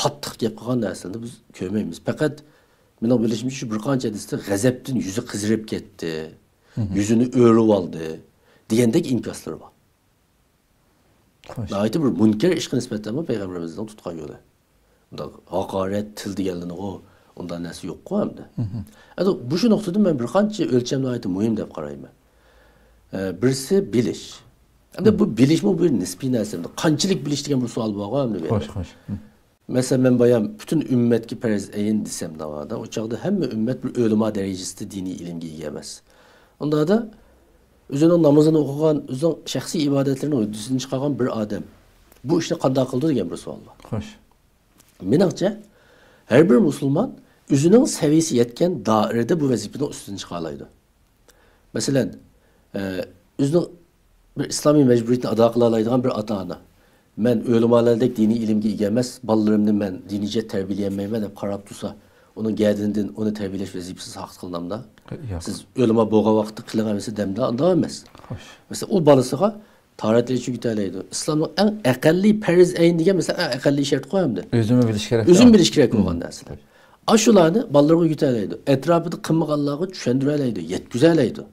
قاتتىق گەپ قىلغان نەرسىلەرنى بىز كۆرمەيمىز. پەقەت مېنىڭ بىلىشىمچە شۇ بىر قانچە ھەدىستە غەزەپتىن يۈزى قىزىرىپ كەتتى، يۈزىنى ئۆرۈۋالدى دېگەندەك ئىنكاسلىرى بار. خوش. ناھايىتى بىر مۇنكەر ئىشقا نىسبەتەنمۇ پەيغەمبىرىمىزنىڭ تۇتقان يولى. بۇنداق ھاقارەت تىل دېگەنلىرىغۇ ئۇنداق نەرسە يوققۇ ئەمدى. ئەمدى بۇ شۇ نۇقتىدىن مەن بىر قانچە ئۆلچەم ناھايىتى مۇھىم دەپ قارايمەن. ئە، بىرسى بىلىش. ئەمدى بۇ بىلىشمۇ بىر نىسپىي نەرسە. ئەمدى قانچىلىك بىلىش دېگەن بىر سوئال بارغۇ ئەمدى بۇ يەردە. خوش خوش. مم. مەسىلەن، مەن بايام پۈتۈن ئۈممەتكە پەرز ئەين دېسەم ناۋادا، ئۇ چاغدا ھەممە ئۈممەت بىر ئۆلىما دەرىجىسىدە دىنىي ئىلىمگە ئىگە ئەمەس. ئۇنداقتا ئۆزىنىڭ نامىزىنى ئوقۇغان، ئۆزىنىڭ شەخسىي ئىبادەتلىرىنىڭ ھۆددىسىدىن چىقارغان بىر ئادەم بۇ ئىشنى قانداق قىلىدۇ دېگەن بىر سوئال بار. خوش. مېنىڭچە، ھەر بىر مۇسۇلمان ئۆزىنىڭ سەۋىيىسى يەتكەن دائىرىدە بۇ ۋەزىپىنىڭ ئۈستىدىن چىقالايدۇ. مەسىلەن، ئە، ئۆزىنىڭ بىر ئىسلامىي مەجبۇرىيىتىنى ئادا قىلالايدىغان بىر ئاتا-ئانا، مەن ئۆلىمالەردەك دىنىي ئىلىمگە ئىگە ئەمەس، بالىلىرىمنى مەن دىنىي جەھەتتە تەربىيەلىيەلمەيمەن دەپ قاراپ تۇرسا، ئۇنىڭ گەدىنىدىن ئۇنى تەربىيەلەش ۋەزىپىسى ساقىت قىلىنامدا؟ ياق. سىز ئۆلىما بولغان ۋاقىتتا قىلىڭ ئەمىسە دەمدە ئانداق ئەمەس. خوش. مەسىلەن، ئۇ بالىسىغا تاھارەتلەرنى ئۆگىتەلەيدۇ. ئىسلامنىڭ ئەڭ ئەقەللىي پەرز ئەين دېگەن، مەسىلەن، ئەڭ ئەقەللىي شەرتقۇ ئەمدى. ئۆزىمۇ بىلىش كېرەك. ئۆزىمۇ بىلىش كېرەك بولغان نەرسىلەر. ئاشۇلارنى بالىلىرىغا ئۆگىتەلەيدۇ. ئەتراپىدا قىلمىغانلارغا چۈشەندۈرەلەيدۇ، يەتكۈزەلەيدۇ.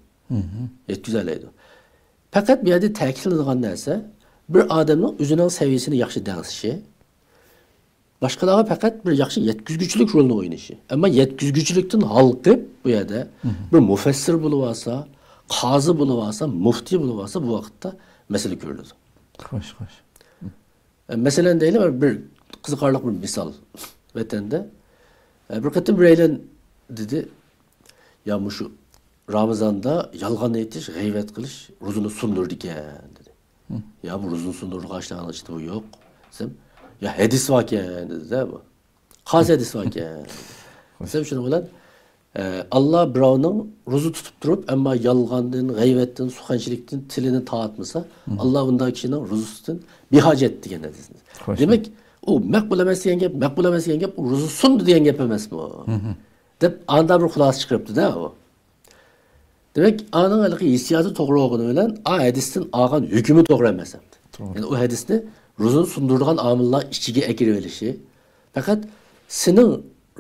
يەتكۈزەلەيدۇ. پەقەت بۇ يەردە تەكىتلىنىدىغان نەرسە، بىر ئادەمنىڭ ئۆزىنىڭ سەۋىيىسىنى ياخشى دەڭسىشى، باشقىلارغا پەقەت بىر ياخشى يەتكۈزگۈچىلىك رولىنى ئوينىشى. ئەمما يەتكۈزگۈچىلىكتىن ھالقىپ، بۇ يەردە بىر مۇفەسسىر بولۇۋالسا، قازى بولۇۋالسا، مۇفتى بولۇۋالسا، بۇ ۋاقىتتا مەسىلە كۆرۈلىدۇ. خوش خوش. ئە، مەسىلەن، دەيلى، بىر قىزىقارلىق بىر مىسال. ۋەتەندە، ئە، بىر قېتىم بىرەيلەن دېدى، يا مۇشۇ رامىزاندا يالغان ئېيتىش، غەيۋەت قىلىش روزىنى سۇندۇرىدىكەن دېدى. يا بۇ روزىنى سۇندۇرىدىغان ئىشلارنىڭ ئىچىدە بۇ يوق دېسەم، يا ھەدىس باركەن دېدى-دە بۇ. قايسى ھەدىس باركەن دېسەم، شۇنىڭ بىلەن، ئە، ئاللا بىراۋنىڭ روزا تۇتۇپ تۇرۇپ، ئەمما يالغاندىن، غەيۋەتتىن، سۇخەنچىلىكتىن تىلىنى تارتمىسا، ئاللا ئۇنداق كىشىنىڭ روزىسىدىن بىھاجەت دېگەن ھەدىس. دېمەك، ئۇ مەقبۇل ئەمەس دېگەن گەپ، مەقبۇل ئەمەس دېگەن گەپ، ئۇ روزا سۇندى دېگەن گەپ ئەمەسمۇ؟ دەپ ئاندا بىر خۇلاسە چىقىرىپتۇ-دە ئۇ. دېمەك، ئانىڭ ھېلىقى ھېسسىياتى توغرا بولغىنى بىلەن، ئا ھەدىستىن ئالغان ھۆكمى توغرا ئەمەس ئەمدى. يەنى ئۇ ھەدىسنى روزىنى سۇندۇرىدىغان ئامىللار ئىچىگە ئەكىرىۋېلىشى، پەقەت سېنىڭ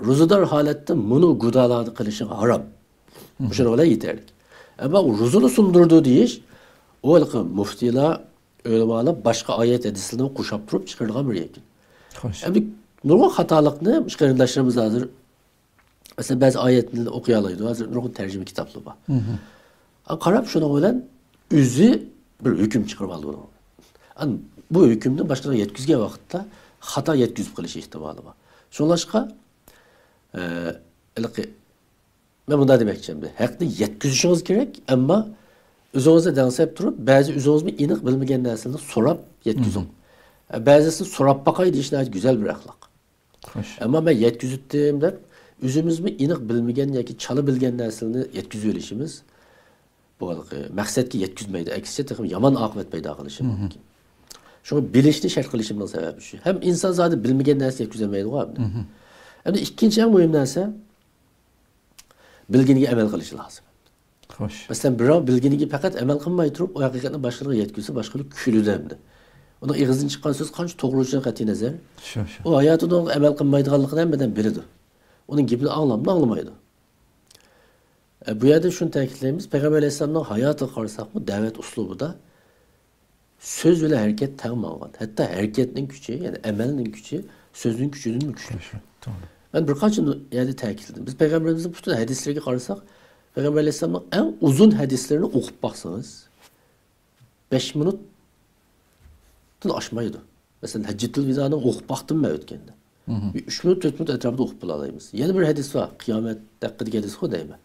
روزىدار ھالەتتە مۇنۇ گۇدالارنى قىلىشىڭ ھارام. مۇشۇنىڭ بىلەن يېتەرلىك. ئەمما ئۇ روزىنى سۇندۇرىدۇ دېيىش، ئۇ ھېلىقى مۇفتىلار، ئۆلىمالار باشقا ئايەت ھەدىسلەرنى قوشاپ تۇرۇپ چىقىرىدىغان بىر يەكۈن. ئەمدى نۇرغۇن خاتالىقنى مۇشۇ قېرىنداشلىرىمىز ھازىر، مەسىلەن، بەزى ئايەتنى ئوقۇيالايدۇ. ھازىر نۇرغۇن تەرجىمە كىتابلار بار. ئا، قاراپ شۇنىڭ بىلەن ئۆزى بىر ھۆكۈم چىقىرىپ ئالىدۇ. ئەن بۇ ھۆكۈمنى باشقىلارغا يەتكۈزگەن ۋاقىتتا خاتا يەتكۈزۈپ قېلىش ئېھتىمالى بار. شۇڭلاشقا، ئە، ھېلىقى، مەن مۇنداق دېمەكچى ئەمدى، ھەقنى يەتكۈزۈشىڭىز كېرەك، ئەمما ئۆزىڭىزنى دەڭسەپ تۇرۇپ، بەزى ئۆزىڭىزمۇ ئېنىق بىلمىگەن نەرسىلەرنى سوراپ يەتكۈزۈڭ. ئە، بەزىسىنى سوراپ باقاي دېيىش ناھايىتى گۈزەل بىر ئەخلاق. ئەمما مەن يەتكۈزۈتتۈم دەپ، ئۆزىمىزمۇ ئېنىق بىلمىگەن ياكى چالا بىلگەن نەرسىلەرنى يەتكۈزۈۋېلىشىمىز بۇ ھېلىقى مەقسەتكە يەتكۈزمەيدۇ، ئەكسىچە تېخىمۇ يامان ئاقىۋەت پەيدا قىلىشى مۇمكىن. شۇڭا بىلىشنى شەرت قىلىشىمنىڭ سەۋەبى شۇ. ھەم ئىنسان زادى بىلمىگەن نەرسىنى يەتكۈزەلمەيدىغۇ ئەمدى. ئەمدى ئىككىنچى ئەڭ مۇھىم نەرسە، بىلگىنىگە ئەمەل قىلىشى لازىم. خوش. مەسىلەن، بىراۋ بىلگىنىگە پەقەت ئەمەل قىلماي تۇرۇپ، ئۇ ھەقىقەتنى باشقىلارغا يەتكۈزسە، باشقىلار كۈلىدۇ ئەمدى. ئۇنىڭ ئېغىزىدىن چىققان سۆز قانچە توغرىلىقىدىن قەتئىينەزەر، شۇ شۇ. ئۇ ھاياتىدا ئۇنىڭغا ئەمەل قىلمايدىغانلىقىنى ھەممە ئادەم بىلىدۇ. ئۇنىڭ گېپىنى ئاڭلامدۇ، ئاڭلىمايدۇ. ئە، بۇ يەردە شۇنى تەكىتلەيمىز، پەيغەمبەر ئەلەيھىسسالامنىڭ ھاياتىغا قارىساقمۇ، دەۋەت ئۇسلۇبىدا سۆز بىلەن ھەرىكەت تەڭ ماڭغان. ھەتتا ھەرىكەتنىڭ كۈچى، يەنى ئەمەلنىڭ كۈچى سۆزنىڭ كۈچىدىنمۇ كۈچلۈك. مەن بىر قانچە نۇ-، يەردە تەكىتلىدىم. بىز پەيغەمبىرىمىزنىڭ پۈتۈن ھەدىسلىرىگە قارىساق، پەيغەمبەر ئەلەيھىسسالامنىڭ ئەڭ ئۇزۇن ھەدىسلىرىنى ئوقۇپ باقسىڭىز، بەش مىنۇتتىن ئاشمايدۇ. مەسىلەن، ھەججەتۇل ۋىدانى ئوقۇپ باقتىم مەن ئۆتكەندە. بىر ئۈچ مىنۇت، تۆت مىنۇت ئەتراپىدا ئوقۇپ بولالايمىز. يەنە بىر ھەدىس بار، قىيامەت ھەققىدىكى ھەدىسقۇ دەيمەن.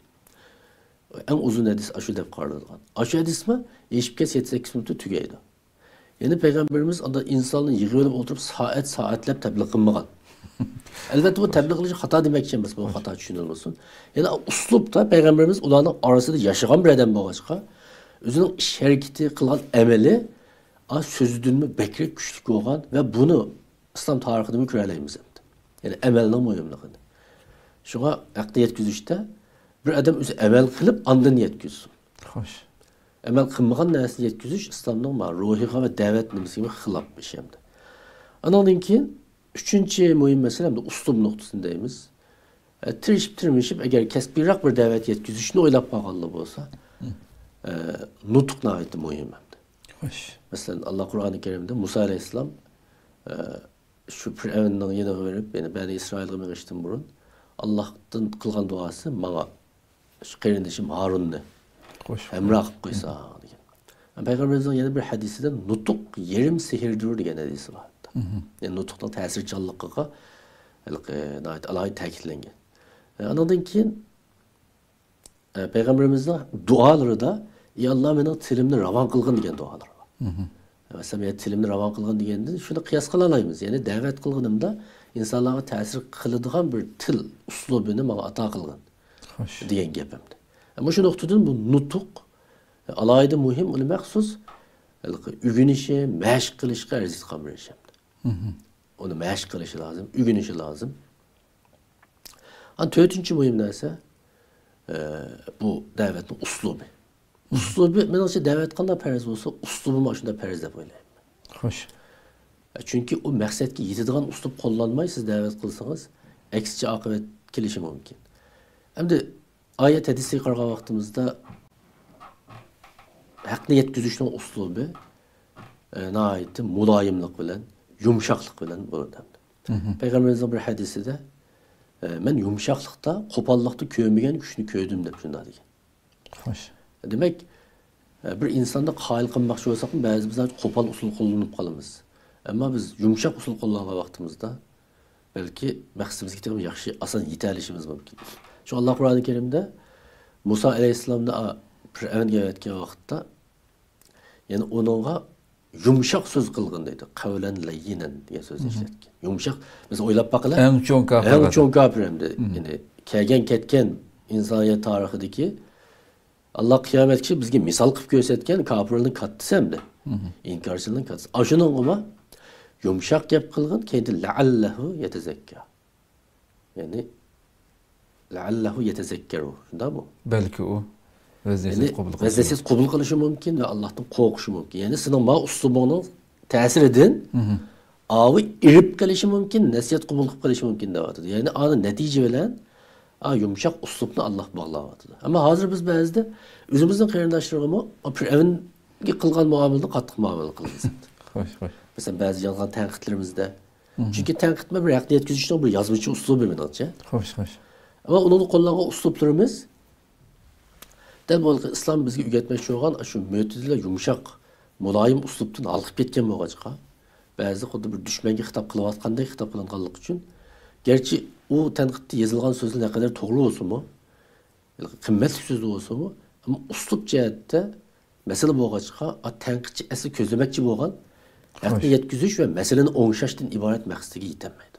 ئەڭ ئۇزۇن ھەدىس ئاشۇ دەپ قارىلىدىغان. ئاشۇ ھەدىسمۇ ئېشىپ كەتسە يەتتە سەككىز مىنۇتتا تۈگەيدۇ. يەنە پەيغەمبىرىمىز ئانداق ئىنساننى يىغىۋېلىپ ئولتۇرۇپ سائەت-سائەتلەپ تەبلىغ قىلمىغان. ئەلۋەتتە، بۇ تەبلىغ قىلىش خاتا دېمەكچى ئەمەس، بۇ خاتا چۈشىنىلمىسۇن. يەنە ئۇسلۇبتا پەيغەمبىرىمىز ئۇلارنىڭ ئارىسىدا ياشىغان بىر ئادەم بولغاچقا، ئۆزىنىڭ ئىش ھەرىكىتى، قىلغان ئەمىلى، ئا، سۆزىدىنمۇ بەكرەك كۈچلۈك بولغان ۋە بۇنى ئىسلام تارىخىدىمۇ كۆرەلەيمىز ئەمدى. يەنى ئەمەلنىڭ مۇھىملىقىنى. شۇڭا ھەقنى يەتكۈزۈشتە بىر ئادەم ئۆزى ئەمەل قىلىپ، ئاندىن يەتكۈزسۇن. خوش. ئەمەل قىلمىغان نەرسىنى يەتكۈزۈش ئىسلامنىڭ ما روھىغا ۋە دەۋەت نېمىسىگە خىلاپ ئىش ئەمدى. ئانىڭدىن كېيىن ئۈچىنچى مۇھىم مەسىلە، ئەمدى ئۇسلۇب نۇقتىسىنى دەيمىز. ئە، تىرىشىپ، تىرمىشىپ، ئەگەر كەسپىيراق بىر دەۋەت يەتكۈزۈشنى ئويلاپ قالغانلا بولسا، ئە، نۇتۇق ناھايىتى مۇھىم ئەمدى. خوش. مەسىلەن، ئاللا قۇرئانى كەرىمدە مۇسا ئەلەيھىسسالام، ئە، شۇ پىرئەۋننىڭ يېنىغا بېرىپ، يەنى بەنى ئىسرائىلغا مېڭىشتىن بۇرۇن، ئاللاھتىن قىلغان دۇئاسى ماڭا، شۇ قېرىندىشىم ھارۇننى خوش. ھەمراھ قىلىپ قويسا دېگەن. پەيغەمبىرىمىزنىڭ يەنە بىر ھەدىسىدە نۇتۇق يېرىم سېھىردۇر دېگەن ھەدىسى بار. يەنى نۇتۇقنىڭ تەسىرچانلىقىغا ھېلىقى ناھايىتى ئالاھىدە تەكىتلەنگەن. ئانىڭدىن كېيىن، ئە، پەيغەمبىرىمىزنىڭ دۇئالىرىدا، «ئى ئاللا، مېنىڭ تىلىمنى راۋان قىلغىن» دېگەن دۇئالار بار. مەسىلەن، «مېنىڭ تىلىمنى راۋان قىلغىن» دېگەندىن شۇنى قىياس قىلالايمىز. يەنى دەۋەت قىلغىنىمدا ئىنسانلارغا تەسىر قىلىدىغان بىر تىل ئۇسلۇبىنى ماڭا ئاتا قىلغىن خوش. دېگەن گەپ ئەمدى. مۇشۇ نۇقتىدىن بۇ نۇتۇق ئالاھىدە مۇھىم، ئۇنى مەخسۇس ئۆگىنىشى، مەشىق قىلىشقا ئەرزىيدىغان بىر ئىش ئەمدى. ئۇنى مەشىق قىلىشى لازىم، ئۆگىنىشى لازىم. ئان تۆتىنچى مۇھىم نەرسە، ئە، بۇ دەۋەتنىڭ ئۇسلۇبى. ئۇسلۇبى، مېنىڭچە، دەۋەت قانداق پەرز بولسا، ئۇسلۇبىمۇ ئاشۇنداق پەرز دەپ ئويلايمەن. خوش. چۈنكى ئۇ مەقسەتكە يېتىدىغان ئۇسلۇب قوللانماي سىز دەۋەت قىلسىڭىز، ئەكسىچە ئاقىۋەت كېلىشى مۇمكىن. ئەمدى ئايەت ھەدىسىگە قارىغان ۋاقتىمىزدا ھەقنى يەتكۈزۈشنىڭ ئۇسلۇبى، ئە، ناھايىتى مۇلايىملىق بىلەن، يۇمشاقلىق بىلەن بولىدۇ. پەيغەمبىرىمىزنىڭ بىر ھەدىسىدە، ئە، «مەن يۇمشاقلىقتا، قوپاللىقتا كۆرمىگەن كۈچنى كۆردۈم» دەپ شۇنداق دېگەن. خوش. دېمەك، بىر ئىنساننى قايىل قىلماقچى بولساقمۇ، بەزى بىز قوپال ئۇسۇل قوللىنىپ قالىمىز. ئەمما بىز يۇمشاق ئۇسۇل قوللانغان ۋاقتىمىزدا، بەلكى مەقسىتىمىزگە تېخىمۇ ياخشى، ئاسان يېتەلىشىمىز مۇمكىن. شۇ ئاللا قۇرئانى كەرىمدە مۇسا ئەلەيھىسسالامنى، ئا، پىرئەۋنگە ئەۋەتكەن ۋاقىتتا، يەنى ئۇنىڭغا يۇمشاق سۆز قىلغىن دەيدۇ. قەۋلەن لەييىنەن دېگەن سۆزنى ئىشلەتكەن. يۇمشاق، بىز ئويلاپ باقىلى. ئەڭ چوڭ كاپىر ئەڭ ئادەم. چوڭ كاپىر ئەمدى. يەنى كەلگەن كەتكەن ئىنسانىيەت تارىخىدىكى، ئاللا قىيامەتكىچە بىزگە مىسال قىلىپ كۆرسەتكەن كاپىرلارنىڭ كاتتىسى ئەمدى. ئىنكارچىلارنىڭ كاتتىسى. ئاشۇنىڭغىمۇ يۇمشاق گەپ قىلغىن، كەينىدىن لەئەللەھۇ يەتەزەككە. يەنى، لەئەللەھۇ يەتەزەككەرۇ. شۇنداقمۇ؟ بەلكى ئۇ ۋەز-نەسىھەت يەنى قوبۇل قىلىشى ۋەز-نەسىھەت قوبۇل قىلىشى مۇمكىن ۋە ئاللاھتىن قورقۇشى مۇمكىن. يەنى سېنىڭ ما ئۇسلۇبۇڭنىڭ تەسىرىدىن ئاۋۇ ئېرىپ قېلىشى مۇمكىن، نەسىھەت قوبۇل قىلىپ قېلىشى مۇمكىن دەۋاتىدۇ. يەنى ئانا نەتىجە بىلەن، ئا، يۇمشاق ئۇسلۇبنى ئاللاھ باغلاۋاتىدۇ. ئەمما ھازىر بىز بەزىدە ئۆزىمىزنىڭ قېرىنداشلىرىغىمۇ، ئا، پىرئەۋنگە قىلغان مۇئامىلىدىن قاتتىق مۇئامىلە قىلىمىز. خوش، خوش. مەسىلەن، بەزى يازغان تەنقىدلىرىمىزدە. چۈنكى تەنقىد بىر ھەقنى يەتكۈزۈشنىڭ بىر يازمىچە ئۇسلۇبى مېنىڭچە. خوش، خوش. ئەمما ئۇنىڭدا قوللانغان ئۇسلۇبلىرىمىز دەل بۇ ئىسلام بىزگە ئۆگەتمەكچى بولغان شۇ مۆتىدىلە يۇمشاق، مۇلايىم ئۇسلۇبتىن ھالقىپ كەتكەن بولغاچقا، بەزىدە خۇددى بىر دۈشمەنگە خىتاب قىلىۋاتقاندەك خىتاب قىلىنغانلىقى ئۈچۈن، گەرچە ئۇ تەنقىدتە يېزىلغان سۆزلەر نەقەدەر توغرا بولسىمۇ، قىممەتلىك سۆز بولسىمۇ، ئەمما ئۇسلۇب جەھەتتە مەسىلە بولغاچقا، ئا، تەنقىدچى ئەسلى كۆزلىمەكچى بولغان ھەقنى يەتكۈزۈش ۋە مەسىلىنى ئوڭشاشتىن ئىبارەت مەقسىتىگە يېتەلمەيدۇ.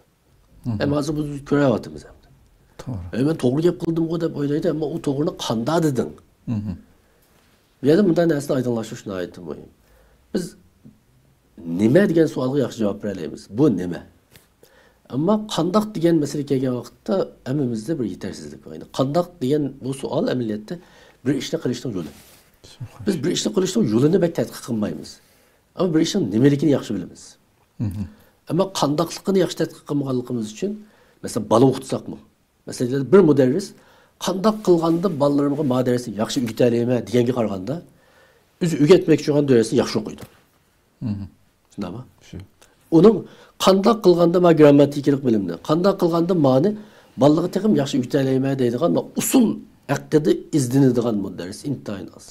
ئەمما ھازىر بۇ كۆرۈۋاتىمىز ئەمدى. توغرا. ئەي، مەن توغرا گەپ قىلدىمغۇ دەپ ئويلايدۇ، ئەمما ئۇ توغرىنى قاندا دېدىڭ؟ بۇ يەردە مۇنداق نەرسىنى ئايدىڭلاشتۇرۇش ناھايىتى مۇھىم. بىز نېمە دېگەن سوئالغا ياخشى جاۋاب بېرەلەيمىز. بۇ نېمە؟ ئەمما قانداق دېگەن مەسىلە كەلگەن ۋاقىتتا ھەممىمىزدە بىر يېتەرسىزلىك بار. يەنى قانداق دېگەن بۇ سوئال ئەمەلىيەتتە بىر ئىشنى قىلىشنىڭ يولى. بىز بىر ئىشنى قىلىشنىڭ يولىنى بەك تەتقىق قىلمايمىز. ئەمما بىر ئىشنىڭ نېمىلىكىنى ياخشى بىلىمىز. ئەمما قانداقلىقىنى ياخشى تەتقىق قىلمىغانلىقىمىز ئۈچۈن، مەسىلەن، بالا ئوقۇتساقمۇ، مەسىلەن، بىر مۇدەررىس قانداق قىلغاندا بالىلىرىمغا ما دەرسنى ياخشى ئۆگىتەلەيمەن دېگەنگە قارىغاندا، ئۆزى ئۆگەتمەكچى بولغان دەرسنى ياخشى ئوقۇيدۇ. شۇنداقمۇ؟ شۇ. ئۇنىڭ قانداق قىلغاندا ما گىرامماتىكىلىق بىلىمنى، قانداق قىلغاندا مانى بالىلارغا تېخىمۇ ياخشى ئۆگىتەلەيمەن دەيدىغان، ما ئۇسۇل ھەققىدە ئىزدىنىدىغان مۇدەررىس ئىنتايىن ئاز.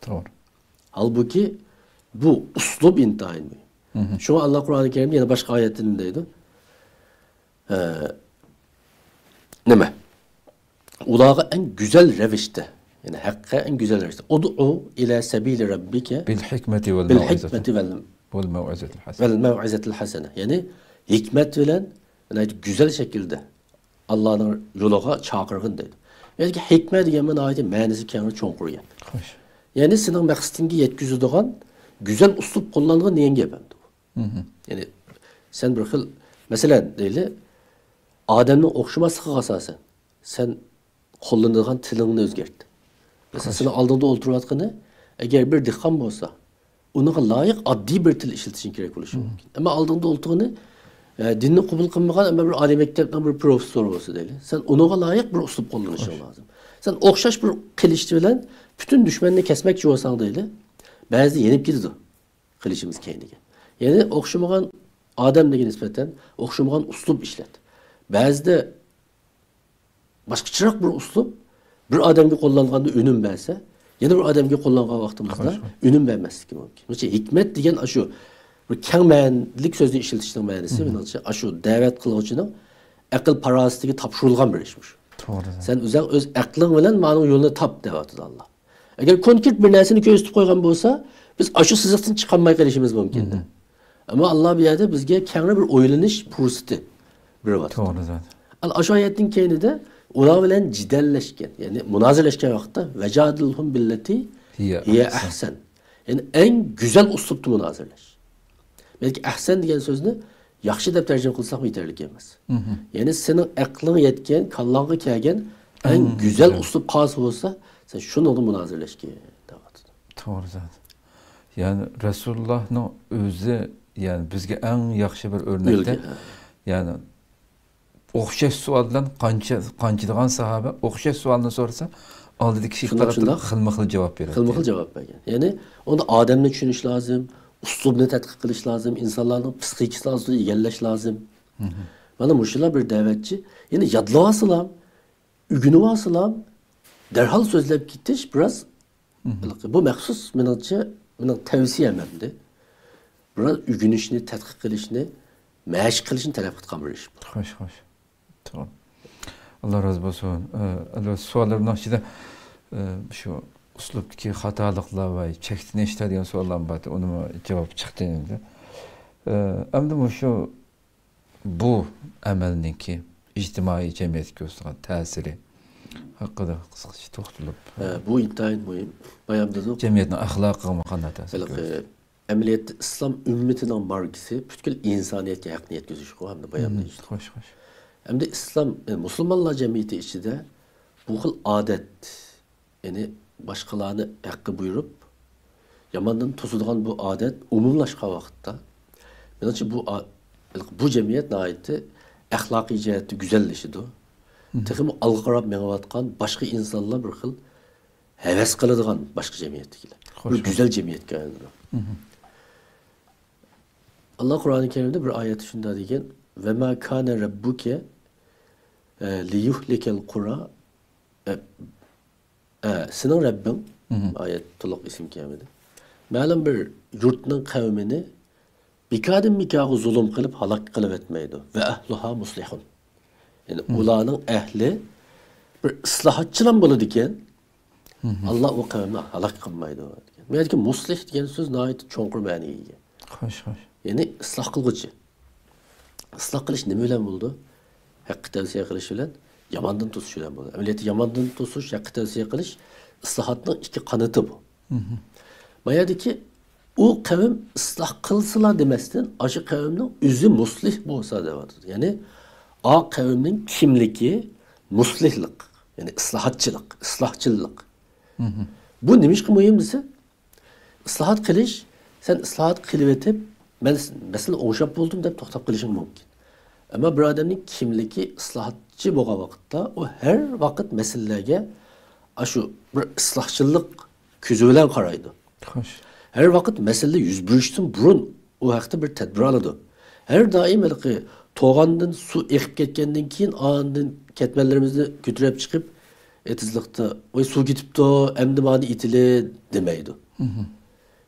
توغرا. ھالبۇكى، بۇ ئۇسلۇب ئىنتايىن مۇھىم. شۇڭا ئاللا قۇرئانى كەرىمدە يەنە باشقا ئايەتتە نېمە دەيدۇ؟ ئە، نېمە؟ ئۇلارغا ئەڭ گۈزەل رەۋىشتە، يەنى ھەققە ئەڭ گۈزەل رەۋىشتە، ئۇدئۇ ئىلە سەبىلى رەببىكە بىل ھىكمەتى ۋەل بىل مەۋئىزەتى. ھىكمەتى ۋەل، ۋەل مەۋئىزەتىل ھەسەنە. ۋەل مەۋئىزەتىل ھەسەنە. يەنى ھېكمەت بىلەن ناھايىتى گۈزەل شەكىلدە ئاللانىڭ يولىغا چاقىرغىن دەيدۇ. بۇ يەردىكى ھېكمە دېگەن مانا ناھايىتى مەنىسى كەڭ، چوڭقۇر گەپ. خوش. يەنى سېنىڭ مەقسىتىڭگە يەتكۈزىدىغان گۈزەل ئۇسلۇب قوللانغىن دېگەن گەپ ئەمدى بۇ. يەنى سەن بىر خىل، مەسىلەن، دەيلى، ئادەمنىڭ ئوخشىماسلىقىغا ئاساسەن، سەن قوللىنىدىغان تىلىڭنى ئۆزگەرت. مەسىلەن، سېنىڭ ئالدىڭدا ئولتۇرۇۋاتقىنى، ئەگەر بىر دېھقان بولسا، ئۇنىڭغا لايىق ئاددىي بىر تىل ئىشلىتىشىڭ كېرەك بولۇشى مۇمكىن. ئەمما ئالدىڭدا ئولتۇرغىنى، ئە، دىننى قوبۇل قىلمىغان، ئەمما بىر ئالىي مەكتەپنىڭ بىر پروفېسسورى بولسا دەيلى. سەن ئۇنىڭغا لايىق بىر ئۇسلۇب قوللىنىشىڭ لازىم. سەن ئوخشاش بىر قىلىچ بىلەن پۈتۈن دۈشمەننى كەسمەكچى بولساڭ دەيلى، بەزىدە يېنىپ كېتىدۇ قىلىچىمىز كەينىگە. يەنى ئوخشىمىغان ئادەملەرگە نىسبەتەن ئوخشىمىغان ئۇسلۇب ئىشلەت. بەزىدە باشقىچىراق بىر ئۇسلۇب بىر ئادەمگە قوللانغاندا ئۈنۈم بەرسە، يەنە بىر ئادەمگە قوللانغان ۋاقتىمىزدا ئۈنۈم بەرمەسلىكى مۇمكىن. مەنىڭچە، ھېكمەت دېگەن ئاشۇ بىر كەڭ مەنىلىك سۆزنى ئىشلىتىشنىڭ مەنىسى، مېنىڭچە، ئاشۇ دەۋەت قىلغۇچىنىڭ ئەقىل پاراسىتىگە تاپشۇرۇلغان بىر ئىش مۇشۇ. توغرا. سەن ئۆزەڭ ئۆز ئەقلىڭ بىلەن مانىڭ يولىنى تاپ دەۋاتىدۇ ئاللا. ئەگەر كونكرېت بىر نەرسىنى كۆرسىتىپ قويغان بولسا، بىز ئاشۇ سىزىقتىن چىقالماي قېلىشىمىز مۇمكىن. ئەمما ئاللا بۇ يەردە بىزگە كەڭرى بىر ئويلىنىش پۇرسىتى بېرىۋاتىدۇ. توغرا زادى. ئەنە ئاشۇ ئايەتنىڭ كەينىدە ئۇلار بىلەن جېدەللەشكەن، يەنى مۇنازىرىلەشكەن ۋاقىتتا، ۋەجادىلھۇم بىللەتى ھىيە ھىيە ئەھسەن. ئەھسەن. يەنى ئەڭ گۈزەل ئۇسلۇبتا مۇنازىرىلەش. بەلكى ئەھسەن دېگەن سۆزنى ياخشى دەپ تەرجىمە قىلساقمۇ يېتەرلىك ئەمەس. يەنى سېنىڭ ئەقلىڭ يەتكەن، كاللاڭغا كەلگەن ئەڭ ئەڭ گۈزەل گۈزەل. ئۇسلۇب قالسا بولسا، سەن شۇنىڭدا مۇنازىرىلەشكىن دەۋاتىدۇ. توغرا زادى. يەنى رەسۇلۇللاھنىڭ ئۆزى، يەنى بىزگە ئەڭ ياخشى بىر ئۆرنەكتە. ئۈلگە، ھە. يەنى ئوخشاش سوئال بىلەن قانچە، قانچىلىغان ساھابە ئوخشاش سوئالنى سورىسا، ئالدىدىكى كىشى شۇنداق، قاراپ تۇرۇپ شۇنداق. خىلمۇ خىل جاۋاب بېرەتتى. خىلمۇ خىل جاۋاب بەرگەن. يەنى ئۇندا ئادەمنى چۈشىنىش لازىم، ئۇسلۇبنى تەتقىق قىلىش لازىم، ئىنسانلارنىڭ پسىخىكىسى ئاستىدا ئىگىلەش لازىم. مانا مۇشۇلار بىر دەۋەتچى. يەنى يادلىۋالسىلام، ئۆگىنىۋالسىلام، دەرھال سۆزلەپ كېتىش بىراز بۇ مەخسۇس مېنىڭچە، مېنىڭ تەۋسىيەم ئەمدى. بىراز ئۆگىنىشنى، تەتقىق قىلىشنى، مەشىق قىلىشنى تەلەپ قىلىدىغان بىر ئىش بۇ. خوش، خوش. توغرا. ئاللا رازى بولسۇن. ئە، ئەلۋەتتە، سوئاللىرىمنىڭ ئىچىدە، ئە، شۇ ئۇسلۇبتىكى خاتالىقلار ۋە چەكسىنىشلەر دېگەن سوئاللار بار ئىدى. ئۇنىمۇ جاۋاب چىقتى ئەمدى. ئە، ئەمدى مۇشۇ بۇ ئەمەلنىڭكى ئىجتىمائىي جەمئىيەتكە كۆرسىتىدىغان تەسىرى ھەققىدە قىسقىچە توختىلىپ. ھە، بۇ ئىنتايىن مۇھىم. بايام دېدۇق. جەمئىيەتنىڭ ئەخلاقىغىمۇ قانداق تەسىر ھېلىقى كۆرسىتىدۇ؟ ئەمەلىيەتتە ئىسلام ئۈممىتىنىڭ ماركىسى پۈتكۈل ئىنسانىيەتكە ھەقنى يەتكۈزۈشكۇ، ھەمدە بايام دېيىشتۇق. خوش، خوش. ئەمدى ئىسلام، ئە، مۇسۇلمانلار جەمئىيىتى ئىچىدە بۇ خىل ئادەت، يەنى باشقىلارنى ھەققە بۇيرۇپ، ياماندىن توسىدىغان بۇ ئادەت ئومۇملاشقان ۋاقىتتا، مېنىڭچە بۇ ئا-، بۇ جەمئىيەت ناھايىتى ئەخلاقىي جەھەتتە گۈزەللىشىدۇ. تېخىمۇ ئالغا قاراپ مېڭىۋاتقان باشقا ئىنسانلار بىر خىل ھەۋەس قىلىدىغان باشقا جەمئىيەتتىكىلەر. خوش، بىر خوش. گۈزەل جەمئىيەتكە ئايلىنىدۇ. ئاللا قۇرئانى كەرىمدە بىر ئايەتتە شۇنداق دېگەن، «ۋەما كانە رەببۇكە، ئە، لىيۇھلىكەل قۇرا، ئە، ئە، سېنىڭ رەببىڭ»، ئايەت تولۇق ئېسىمگە كەلمىدى. مەلۇم بىر يۇرتنىڭ قەۋمىنى بىكاردىن بىكارغا زۇلۇم قىلىپ ھالاك قىلىۋەتمەيدۇ. ۋە ئەھلۇھا مۇسلىھۇن. يەنى ئۇلارنىڭ ئەھلى بىر ئىسلاھاتچىلام بولىدىكەن، ئاللا ئۇ قەۋمنى ھالاك قىلمايدۇ دېگەن. بۇ يەردىكى مۇسلىھ دېگەن سۆز ناھايىتى چوڭقۇر مەنىگە ئىگە. خوش، خوش. يەنى ئىسلاھ قىلغۇچى. ئىسلاھ قىلىش نېمە بىلەن بولىدۇ؟ ھەققە تەۋسىيە قىلىش بىلەن، ياماندىن توسۇش بىلەن بولىدۇ. ئەمەلىيەتتە ياماندىن توسۇش، ھەققە تەۋسىيە قىلىش ئىسلاھاتنىڭ ئىككى قانىتى بۇ. ما يەردىكى ئۇ قەۋم ئىسلاھ قىلسىلا دېمەستىن، ئاشۇ قەۋمنىڭ ئۆزى مۇسلىھ بولسا دەۋاتىدۇ. يەنى ئا قەۋمنىڭ كىملىكى مۇسلىھلىق، يەنى ئىسلاھاتچىلىق، ئىسلاھچىللىق. بۇ نېمىشقا مۇھىم دېسە، ئىسلاھات قىلىش، سەن ئىسلاھات قىلىۋېتىپ، مەن مەسىلىنى ئوڭشاپ بولدۇم دەپ توختاپ قېلىشىڭ مۇمكىن. ئەمما بىر ئادەمنىڭ كىملىكى ئىسلاھاتچى بولغان ۋاقىتتا، ئۇ ھەر ۋاقىت مەسىلىلەرگە ئاشۇ بىر ئىسلاھچىللىق كۆزى بىلەن قارايدۇ. خوش. ھەر ۋاقىت مەسىلە يۈز بېرىشتىن بۇرۇن ئۇ ھەقتە بىر تەدبىر ئالىدۇ. ھەر دائىم ھېلىقى توغاندىن سۇ ئېقىپ كەتكەندىن كېيىن، ئاندىن كەتمەنلىرىمىزنى كۆتۈرۈپ چىقىپ، ئېتىزلىقتا، «ۋاي، سۇ كېتىپتۇ، ئەمدى مانى ئېتىلى» دېمەيدۇ.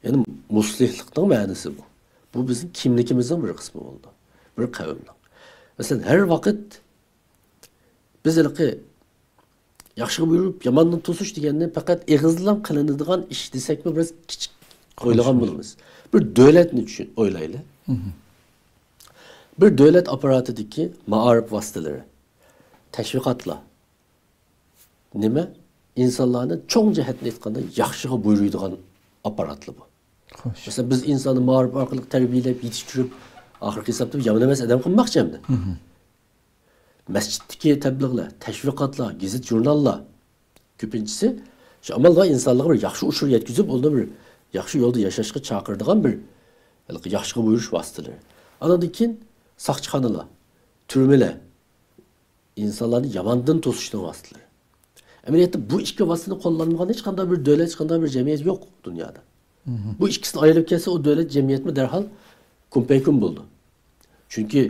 يەنى مۇسلىھلىقنىڭ مەنىسى بۇ. بۇ بىزنىڭ كىملىكىمىزنىڭ بىر قىسمى بولىدۇ. بىر قەۋمنىڭ. مەسىلەن، ھەر ۋاقىت بىز ھېلىقى ياخشىغا بۇيرۇپ، ياماندىن توسۇش دېگەننى پەقەت ئېغىزدىلا قىلىنىدىغان ئىش دېسەكمۇ، بىراز كىچىك ئويلىغان بولىمىز. بىر دۆلەتنى چۈشۈن ئويلايلى. بىر دۆلەت ئاپپاراتىدىكى مائارىپ ۋاسىتىلىرى، تەشۋىقاتلار نېمە؟ ئىنسانلارنى چوڭ جەھەتتىن ئېيتقاندا ياخشىغا بۇيرۇيدىغان ئاپپاراتلا بۇ. خوش. مەسىلەن، بىز ئىنساننى مائارىپ ئارقىلىق تەربىيەلەپ يېتىشتۈرۈپ، ئاخىرقى ھېسابتا يامان ئەمەس ئادەم قىلماقچى ئەمدى. مەسچىتتىكى تەبلىغلار، تەشۋىقاتلار، گېزىت-ژۇرناللار كۆپىنچىسى شۇ ئامالغا ئىنسانلارغا بىر ياخشى ئۇچۇر يەتكۈزۈپ، ئۇلارنى بىر ياخشى يولدا ياشاشقا چاقىرىدىغان بىر ھېلىقى ياخشىغا بۇيرۇش ۋاسىتىلىرى. ئاندىن كېيىن ساقچىخانىلار، تۈرمىلەر، ئىنسانلارنى ياماندىن توسۇشنىڭ ۋاسىتىلىرى. ئەمەلىيەتتە بۇ ئىككى ۋاسىتىنى قوللانمىغان ھېچقانداق بىر دۆلەت، ھېچقانداق بىر جەمئىيەت يوق دۇنيادا. بۇ ئىككىسىنى ئايرىپ كەلسە، ئۇ دۆلەت، جەمئىيەتمۇ دەرھال كۇمپەيكۇم بولىدۇ. چۈنكى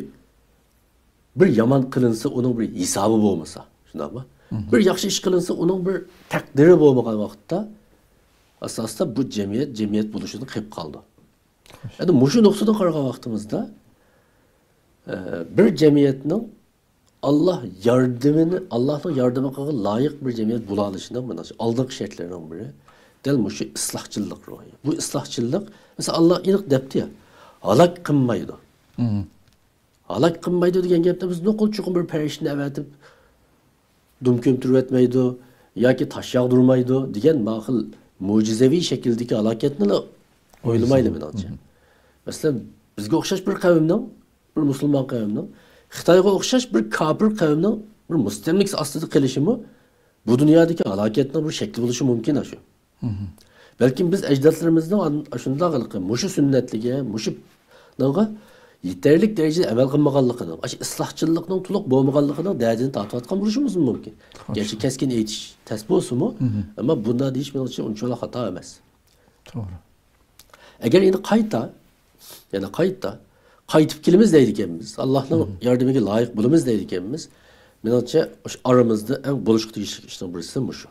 بىر يامان قىلىنسا، ئۇنىڭ بىر ھېسابى بولمىسا، شۇنداقمۇ؟ بىر ياخشى ئىش قىلىنسا، ئۇنىڭ بىر تەقدىرى بولمىغان ۋاقىتتا، ئاستا-ئاستا بۇ جەمئىيەت جەمئىيەت بولۇشىدىن قېلىپ قالىدۇ. ئەمدى مۇشۇ نۇقتىدىن قارىغان ۋاقتىمىزدا، ئە، بىر جەمئىيەتنىڭ ئاللا ياردىمىنى، ئاللانىڭ ياردىمىغا لايىق بىر جەمئىيەت بولالىشىنىڭ، مېنىڭچە، ئالدىنقى شەرتلىرىنىڭ بىرى دەل مۇشۇ ئىسلاھچىللىق روھى. بۇ ئىسلاھچىللىق، مەسىلەن، ئاللا ئېنىق دەپتۇ يا، ھالاك قىلمايدۇ. ھالاك قىلمايدۇ دېگەن گەپتە بىز نوقۇل چوقۇم بىر پەرىشتىنى ئەۋەتىپ، دۈم كۆمتۈرۈۋەتمەيدۇ ياكى تاش ياغدۇرمايدۇ دېگەن ما خىل مۆجىزەۋى شەكىلدىكى ھالاكەتنىلا ئويلىمايلى، مېنىڭچە. مەسىلەن، بىزگە ئوخشاش بىر قەۋمنىڭ، بىر مۇسۇلمان قەۋمنىڭ خىتايغا ئوخشاش بىر كاپىر قەۋمنىڭ بىر مۇستەملىكىسى ئاستىدا قېلىشىمۇ بۇ دۇنيادىكى ھالاكەتنىڭ بىر شەكلى بولۇشى مۇمكىن، ئاشۇ. بەلكىم بىز ئەجدادلىرىمىزنىڭ ئان-، ئاشۇنداق ھېلىقى مۇشۇ سۈننەتلىكى، مۇشۇ نىڭغا يېتەرلىك دەرىجىدە ئەمەل قىلمىغانلىقىنىڭ، ئاشۇ ئىسلاھچىللىقنىڭ تولۇق بولمىغانلىقىنىڭ دەردىنى تارتىۋاتقان بولۇشىمىز مۇمكىن. گەرچە كەسكىن ئېيتىش تەس بولسىمۇ، ئەمما بۇنداق دېيىش مېنىڭچە ئۇنچىۋالا خاتا ئەمەس. توغرا. ئەگەر ئەمدى قايتا، يەنە قايتا، قايتىپ كېلىمىز دەيدىكەنمىز، ئاللانىڭ ياردىمىگە لايىق بولىمىز دەيدىكەنمىز، مېنىڭچە ئاشۇ ئارىمىزدا ئەڭ بولۇشقا تېگىشلىك ئىشنىڭ بىرسى مۇشۇ.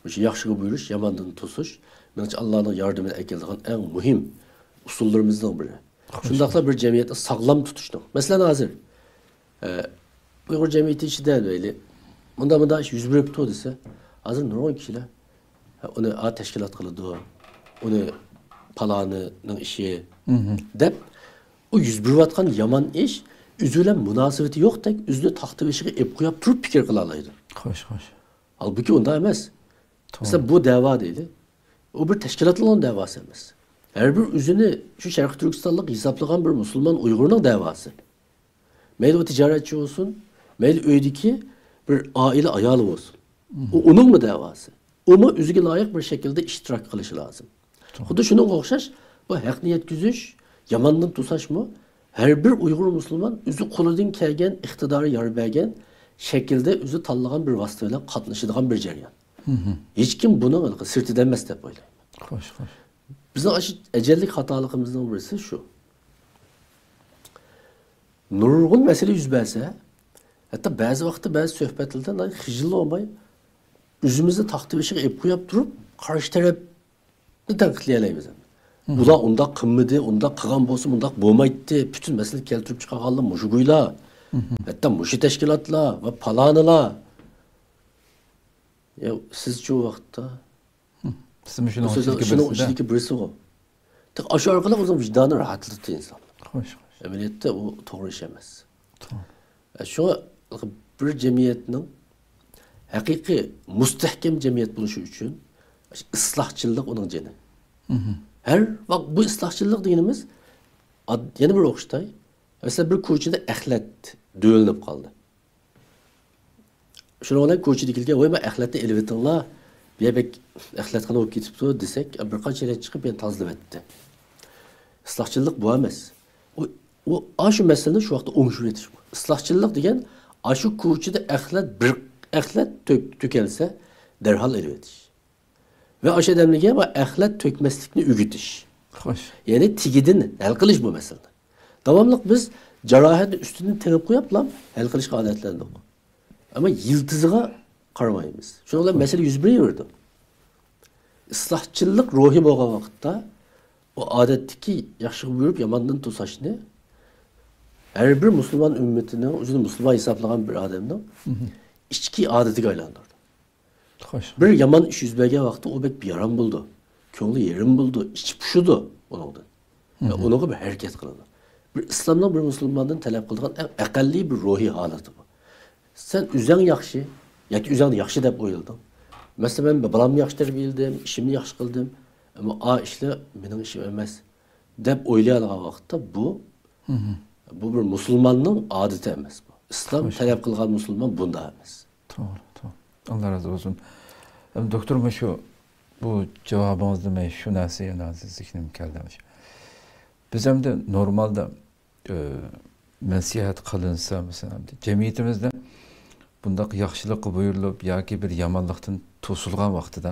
مۇشۇ ياخشىغا بۇيرۇش، ياماندىن توسۇش، مېنىڭچە، ئاللانىڭ ياردىمىنى ئەكېلىدىغان ئەڭ مۇھىم ئۇسۇللىرىمىزنىڭ بىرى. شۇنداقلا بىر جەمئىيەتنى ساغلام تۇتۇشنىڭ. مەسىلەن، ھازىر، ئە، ئۇيغۇر جەمئىيىتى ئىچىدە دەيلى، مۇنداق، مۇنداق ئىش يۈز بېرىپتۇ دېسە، ھازىر نۇرغۇن كىشىلەر، ھە، ئۇنى ئا تەشكىلات قىلىدۇ، ئۇنى پالانىنىڭ ئىشى دەپ، ئۇ يۈز بېرىۋاتقان يامان ئىش ئۆزى بىلەن مۇناسىۋىتى يوقتەك، ئۆزىنى تاختا بېشىغا ئېلىپ قويۇپ تۇرۇپ پىكىر قىلالايدۇ. خوش، خوش. ھالبۇكى ئۇنداق ئەمەس. مەسىلەن، بۇ دەۋا دەيلى. ئۇ بىر تەشكىلاتلارنىڭ دەۋاسى ئەمەس. ھەر بىر ئۆزىنى شۇ شەرقىي تۈركىستانلىق ھېسابلىغان بىر مۇسۇلمان ئۇيغۇرنىڭ دەۋاسى. مەيلى ئۇ تىجارەتچى بولسۇن، مەيلى ئۆيدىكى بىر ئائىلە ئايالى بولسۇن. ئۇ ئۇنىڭمۇ دەۋاسى. ئۇمۇ ئۆزىگە لايىق بىر شەكىلدە ئىشتىراك قىلىشى لازىم. خۇددى شۇنىڭغا ئوخشاش، بۇ ھەقنى يەتكۈزۈش، ياماندىن توساشمۇ ھەر بىر ئۇيغۇر مۇسۇلمان ئۆزى قولىدىن كەلگەن، ئىقتىدارى يار بەرگەن شەكىلدە ئۆزى تاللىغان بىر ۋاسىتە بىلەن قاتنىشىدىغان بىر جەريان. ھېچكىم بۇنىڭ ھېلىقى سىرتىدا ئەمەس دەپ ئويلايمەن. خوش، خوش. بىزنىڭ ئاشۇ ئەجەللىك خاتالىقىمىزنىڭ بىرسى شۇ. نۇرغۇن مەسىلە يۈز بەرسە، ھەتتا بەزى ۋاقىتتا بەزى سۆھبەتلەردە ناھايىتى خىجىللىنىپ بولماي، ئۆزىمىزنى تاختا بېشىغا ئېلىپ قويۇپ تۇرۇپ، قارشى تەرەپنى تەنقىدلىيەلەيمىز. ئۇلار ئۇنداق قىلمىدى، ئۇنداق قىلغان بولسا مۇنداق بولمايتتى، پۈتۈن مەسىلىنى كەلتۈرۈپ چىقارغانلار مۇشۇ گۇيلار. ھەتتا مۇشۇ تەشكىلاتلار ۋە پالانىلار. يا، سىزچۇ ۋاقىتتا؟ سىزمۇ شۇنىڭ ئىچىدىكى بىرسىدە؟ شۇنىڭ ئىچىدىكى بىرسىغۇ. تېخى ئاشۇ ئارقىلىق ئۆزىنىڭ ۋىجدانى راھەتلىتى ئىنسان. خوش، خوش. ئەمەلىيەتتە ئۇ توغرا ئىش ئەمەس. توغرا. شۇڭا بىر جەمئىيەتنىڭ ھەقىقىي مۇستەھكەم جەمئىيەت بولۇشى ئۈچۈن ئىسلاھچىللىق ئۇنىڭ جېنى. ھەر ۋاقىت بۇ ئىسلاھچىللىق دېگىنىمىز ئاد-، يەنە بىر ئوخشىتاي. مەسىلەن، بىر كوچىدا ئەخلەت دۆۋىلىنىپ قالدى. شۇنىڭ بىلەن كوچىدىكىلەرگە، «ۋاي، ما ئەخلەتنى ئېلىۋېتىڭلار، بۇ يەر بەك ئەخلەتخانا بولۇپ كېتىپتۇ» دېسەك، بىر قانچە ئەخلەت چىقىپ يەنە تازىلىۋەتتى. ئىسلاھچىللىق بۇ ئەمەس. ئۇ، ئۇ، ئاشۇ مەسىلىنى شۇ ۋاقىتتا ئوڭشىۋېتىش. ئىسلاھچىللىق دېگەن ئاشۇ كوچىدا ئەخلەت، بىر ئەخلەت تۆك-، تۆكەلسە، دەرھال ئېلىۋېتىش. ۋە ئاشۇ ئادەملەرگە بۇ ئەخلەت تۆكمەسلىكنى ئۆگىتىش. خوش. يەنى تېگىدىن ھەل قىلىش بۇ مەسىلىنى. داۋاملىق بىز جاراھەتنى ئۈستىدىن تېڭىپ قويۇپلا ھەل قىلىشقا ئادەتلەندۇق. ئەمما يىلتىزىغا قارىمايمىز. شۇنىڭ بىلەن مەسىلە يۈز بېرىۋېرىدۇ. ئىسلاھچىللىق روھى بولغان ۋاقىتتا، ئۇ ئادەتتىكى ياخشىغا بۇيرۇپ، ياماندىن توساشنى ھەر بىر مۇسۇلمان ئۈممىتىنىڭ، ئۆزىنى مۇسۇلمان ھېسابلىغان بىر ئادەمنىڭ ئىچكى ئادىتىگە ئايلاندۇردى. خوش. بىر يامان ئىش يۈز بەرگەن ۋاقىتتا ئۇ بەك بىئارام بولىدۇ. كۆڭلى يېرىم بولىدۇ، ئىچى پۇشىدۇ ئۇنىڭدىن. ۋە ئۇنىڭغا بىر ھەرىكەت قىلىدۇ. بىر ئىسلامنىڭ بىر مۇسۇلماندىن تەلەپ قىلىدىغان ئەڭ ئەقەللىي بىر روھىي ھالىتى بۇ. سەن ئۆزۈڭ ياخشى ياكى ئۆزۈڭنى ياخشى دەپ ئويلىدىڭ. مەسىلەن، مەن بالامنى ياخشى تەربىيەلىدىم، ئىشىمنى ياخشى قىلدىم، ئەمما ئا ئىشلار مېنىڭ ئىشىم ئەمەس، دەپ ئويلايدىغان ۋاقىتتا بۇ، بۇ بىر مۇسۇلماننىڭ ئادىتى ئەمەس بۇ. ئىسلام تەلەپ قىلغان مۇسۇلمان بۇنداق ئەمەس. توغرا، توغرا. ئاللا رازى بولسۇن. ئەم، دوكتور، مۇشۇ، بۇ جاۋابىڭىزدا مەن شۇ نەرسە يەنە ھازىر زېھنىمگە كەلدى. بىز ئەمدى نورمالدا، ئە، نەسىھەت قىلىنسا، مەسىلەن، ئەمدى جەمئىيىتىمىزدە بۇنداق ياخشىلىققا بۇيرۇلۇپ ياكى بىر يامانلىقتىن توسۇلغان ۋاقتىدا،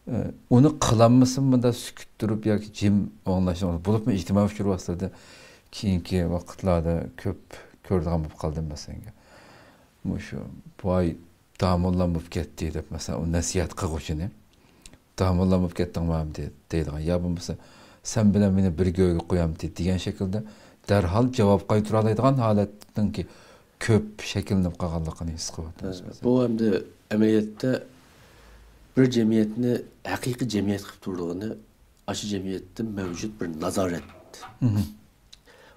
ئە، ئۇنى قىلالمىسىمۇ مۇنداق سۈكۈت تۇرۇپ ياكى جىم ئاڭلاش، بولۇپمۇ ئىجتىمائىي ئۇچۇر ۋاسىتىلىرىدە كېيىنكى ۋاقىتلاردا كۆپ كۆرىدىغان بولۇپ قالدىم، مەسىلەن. مۇشۇ، «ۋاي، داموللام بولۇپ كەتتى» دەپ، مەسىلەن، ئۇ نەسىھەت قىلغۇچىنى، «داموللام بولۇپ كەتتىڭمۇ ئەمدى؟» دەيدىغان، يا بولمىسا، «سەن بىلەن مېنى بىر گۆرگە قويامتى؟» دېگەن شەكىلدە دەرھال جاۋاب قايتۇرالايدىغان ھالەتنىڭكى كۆپ شەكىللىنىپ قالغانلىقىنى ھېس قىلىۋاتىمىز بىز. بۇ ئەمدى ئەمەلىيەتتە بىر جەمئىيەتنى ھەقىقىي جەمئىيەت قىلىپ تۇرىدىغىنى ئاشۇ جەمئىيەتتە مەۋجۇت بىر نازارەت. مھم.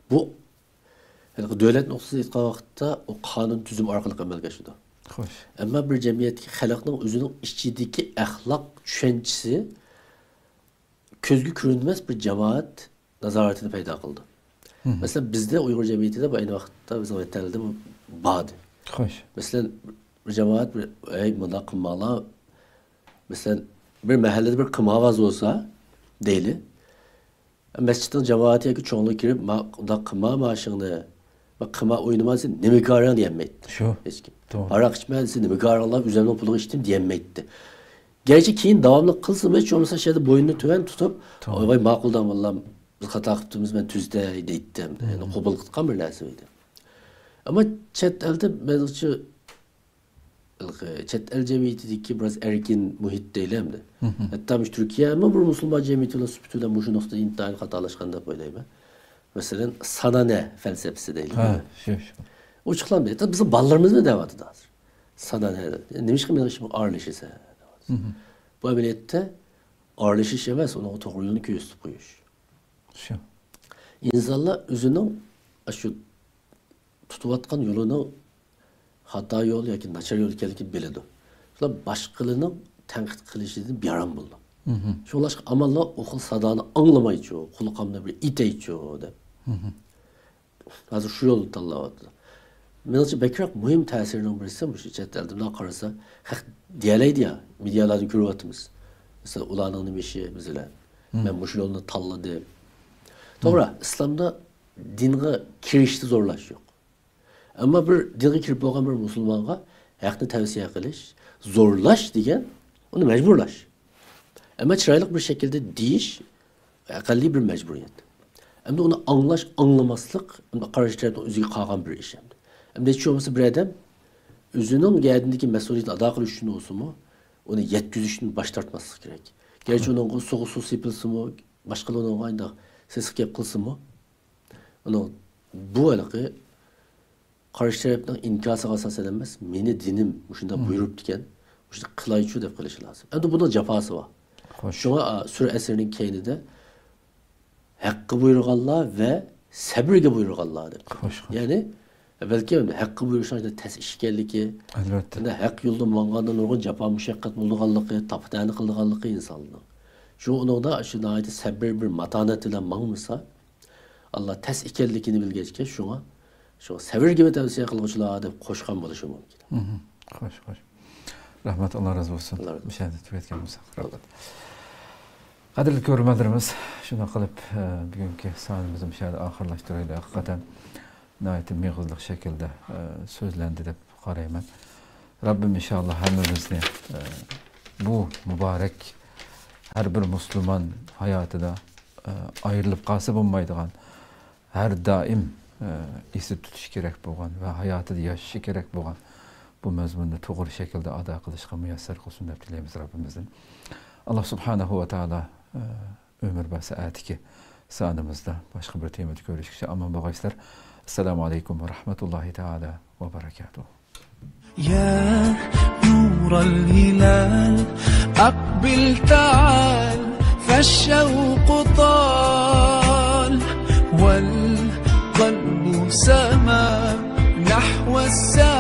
بۇ ھېلىقى دۆلەت نۇقتىسىدىن ئېيتقان ۋاقىتتا، ئۇ قانۇن تۈزۈم ئارقىلىق ئەمەلگە ئاشىدۇ. خوش. ئەمما بىر جەمئىيەتتىكى خەلقنىڭ ئۆزىنىڭ ئىچىدىكى ئەخلاق چۈشەنچىسى كۆزگە كۆرۈنمەس بىر جامائەت نازارىتىنى پەيدا قىلىدۇ. مھم. مەسىلەن، بىزدە ئۇيغۇر جەمئىيىتىدە بۇ ئەينى ۋاقىتتا بىزنىڭ ۋەتەندە بۇ بار ئىدى. خوش. مەسىلەن، بىر جامائەت بىر، «ئەي، مۇنداق قىلماڭلار.» مەسىلەن، بىر مەھەللىدە بىر قىمارۋاز بولسا، دەيلى. مەسچىتنىڭ جامائىتى ياكى چوڭلىرى كىرىپ، «ما، ئۇنداق قىلما ماشىڭنى، ما، قىمار ئوينىما» دېسە، «نېمە كارىڭ؟» دېيەلمەيتتى. شۇ. ھېچكىم. توغرا. «ھاراق ئىچمە» دېسە، «نېمە كارىڭلار، ئۆزۈمنىڭ پۇلىغا ئىچتىم» دېيەلمەيتتى. گەرچە كېيىن داۋاملىق قىلسىمۇ، ھېچ بولمىسا شۇ يەردە بوينىنى تۆۋەن تۇتۇپ، توغرا. «ۋاي، ۋاي، ماقۇل داموللام، بىز خاتا قىپتىمىز، مەن تۈزىتەي» دەيتتى. مھم. يەنى قوبۇل قىلغان بىر نەرسە ئىدى. ئەمما چەت ئەلدە مېنىڭچە ھېلىقى چەت ئەل جەمئىيىتىدىكى بىراز ئەركىن مۇھىت دەيلى ئەمدى. مھم. ھەتتا مۇشۇ تۈركىيەمۇ بىر مۇسۇلمان جەمئىيىتى بىلەن سۈپىتى بىلەن مۇشۇ نۇقتىدا ئىنتايىن خاتالاشقان دەپ ئويلايمەن. مەسىلەن، سانانە فەلسەپىسى دەيلى. ھە، شۇ، شۇ. ئوچۇقلاندى. ھەتتا بىزنىڭ بالىلىرىمىزمۇ دەۋاتىدۇ ھازىر. سانانە، نېمىشقا مېنىڭ ئىشىمغا ئارىلىشىسەن؟ مھم. بۇ ئەمەلىيەتتە ئارىلىشىش ئەمەس، ئۇنىڭغا توغرا يولنى كۆرسىتىپ قويۇش. شۇ. ئىنسانلار ئۆزىنىڭ ئاشۇ تۇتۇۋاتقان يولىنىڭ خاتا يول ياكى ناچار يول ئىكەنلىكىنى بىلىدۇ. شۇلار باشقىلارنىڭ تەنقىد قىلىشىدىن بىئارام بولىدۇ. مھم. شۇڭلاشقا ئامانلار ئۇ خىل سادانى ئاڭلىمايچۇ، قۇلىقىمنى بىر ئېتەيچۇ دەپ. مھم. ھازىر شۇ يولنى تاللاۋاتىدۇ. مېنىڭچە بەكرەك مۇھىم تەسىرىنىڭ بىرسى مۇشۇ چەت ئەلدە مۇنداق قارىسا، ھەق دېيەلەيدۇ يا، مېدىيالاردىن كۆرۈۋاتىمىز. مەسىلەن، ئۇلارنىڭ نېمە ئىشى بىز بىلەن. مم. مەن مۇشۇ يولنى تاللىدىم. توغرا، مم. ئىسلامدا دىنغا كىرىشتە زورلاش يوق. ئەمما بىر دىنغا كىرىپ بولغان بىر مۇسۇلمانغا ھەقنى تەۋسىيە قىلىش، زورلاش دېگەن ئۇنى مەجبۇرلاش. ئەمما چىرايلىق بىر شەكىلدە دېيىش ئەقەللىي بىر مەجبۇرىيەت. ئەمدى ئۇنى ئاڭلاش، ئاڭلىماسلىق، ئەمدى قارشى تەرەپنىڭ ئۆزىگە قالغان بىر ئىش ئەمدى. ئەمدى ھېچ بولمىسا بىر ئادەم ئۆزىنىڭ گەدىنىدىكى مەسئۇلىيىتىنى ئادا قىلىش ئۈچۈن بولسىمۇ، ئۇنى يەتكۈزۈشتىن باش تارتماسلىق كېرەك. گەرچە ئۇنىڭغا سۇغا سۇ سېپىلسىمۇ، باشقىلار ئۇنىڭغا ئاينداق سېسىق گەپ قىلسىمۇ، ئۇنىڭ بۇ ھېلىقى قارشى تەرەپنىڭ ئىنكاسىغا ئاساسەن ئەمەس، مېنى دىنىم مۇشۇنداق مم. بۇيرۇپتىكەن، مۇشۇنداق قىلايچۇ دەپ قىلىشى لازىم. ئەمدى بۇنىڭ جاپاسى بار. خوش. شۇڭا، ئا، سۈرە ئەسىرنىڭ كەينىدە ھەققە بۇيرۇغانلار ۋە سەبرگە بۇيرۇغانلار دەپ. خوش، خوش. يەنى، بەلكى ھەققە بۇيرۇشنىڭ تەس ئىش ئىكەنلىكى، ئەلۋەتتە. ھەق يولدا ماڭغاندا نۇرغۇن جاپا مۇشەققەت بولىدىغانلىقى، تاپا-تەنە قىلىدىغانلىقى ئىنساننىڭ. شۇڭا ئۇنىڭدا شۇ ناھايىتى سەبرى بىر ماتانەت بىلەن ماڭمىسا، ئاللا تەس ئىكەنلىكىنى بىلگەچكە، شۇڭا، شۇڭا سەۋرگىمۇ تەۋسىيە قىلغۇچىلار دەپ قوشقان بولۇشى مۇمكىن. مم. خوش، خوش. رەھمەت، ئاللا رازى بولسۇن. ئاللا رازى بولسۇن. مۇشۇ يەردە تۈگەتكەن بولساق. رەھمەت. قەدىرلىك كۆرۈرمەنلىرىمىز، شۇنداق قىلىپ، ئە، بۈگۈنكى سانىمىزنى مۇشۇ يەردە ئاخىرلاشتۇرايلى. ھەقىقەتەن ناھايىتى مېغىزلىق شەكىلدە، ئە، سۆزلەندى دەپ قارايمەن. رەببىم ئىنشائاللا ھەممىمىزنى، ئە، بۇ مۇبارەك ھەر بىر مۇسۇلمان ھاياتىدا، ئە، ئايرىلىپ قالسا بولمايدىغان، ھەر دائىم، ئە، ئېسىدە تۇتۇشى كېرەك بولغان ۋە ھاياتىدا ياشىشى كېرەك بولغان بۇ مەزمۇننى توغرا شەكىلدە ئادا قىلىشقا مۇيەسسەر قىلسۇن دەپ تىلەيمىز رەببىمىزدىن. ئاللا سۇبھانەھۇ ۋە تائالا، ئە، ئۆمۈر بەرسە ئەتىكى سانىمىزدا باشقا بىر تېمىدا كۆرۈشكىچە ئامان بولغايسىلەر. ئەسسالامۇ ئەلەيكۇم ۋە رەھمەتۇللاھى تائالا ۋە بەرەكاتۇھ. يا نور الهلال، أقبل تعال، فالشوق طال، والقلب سما نحو السماء.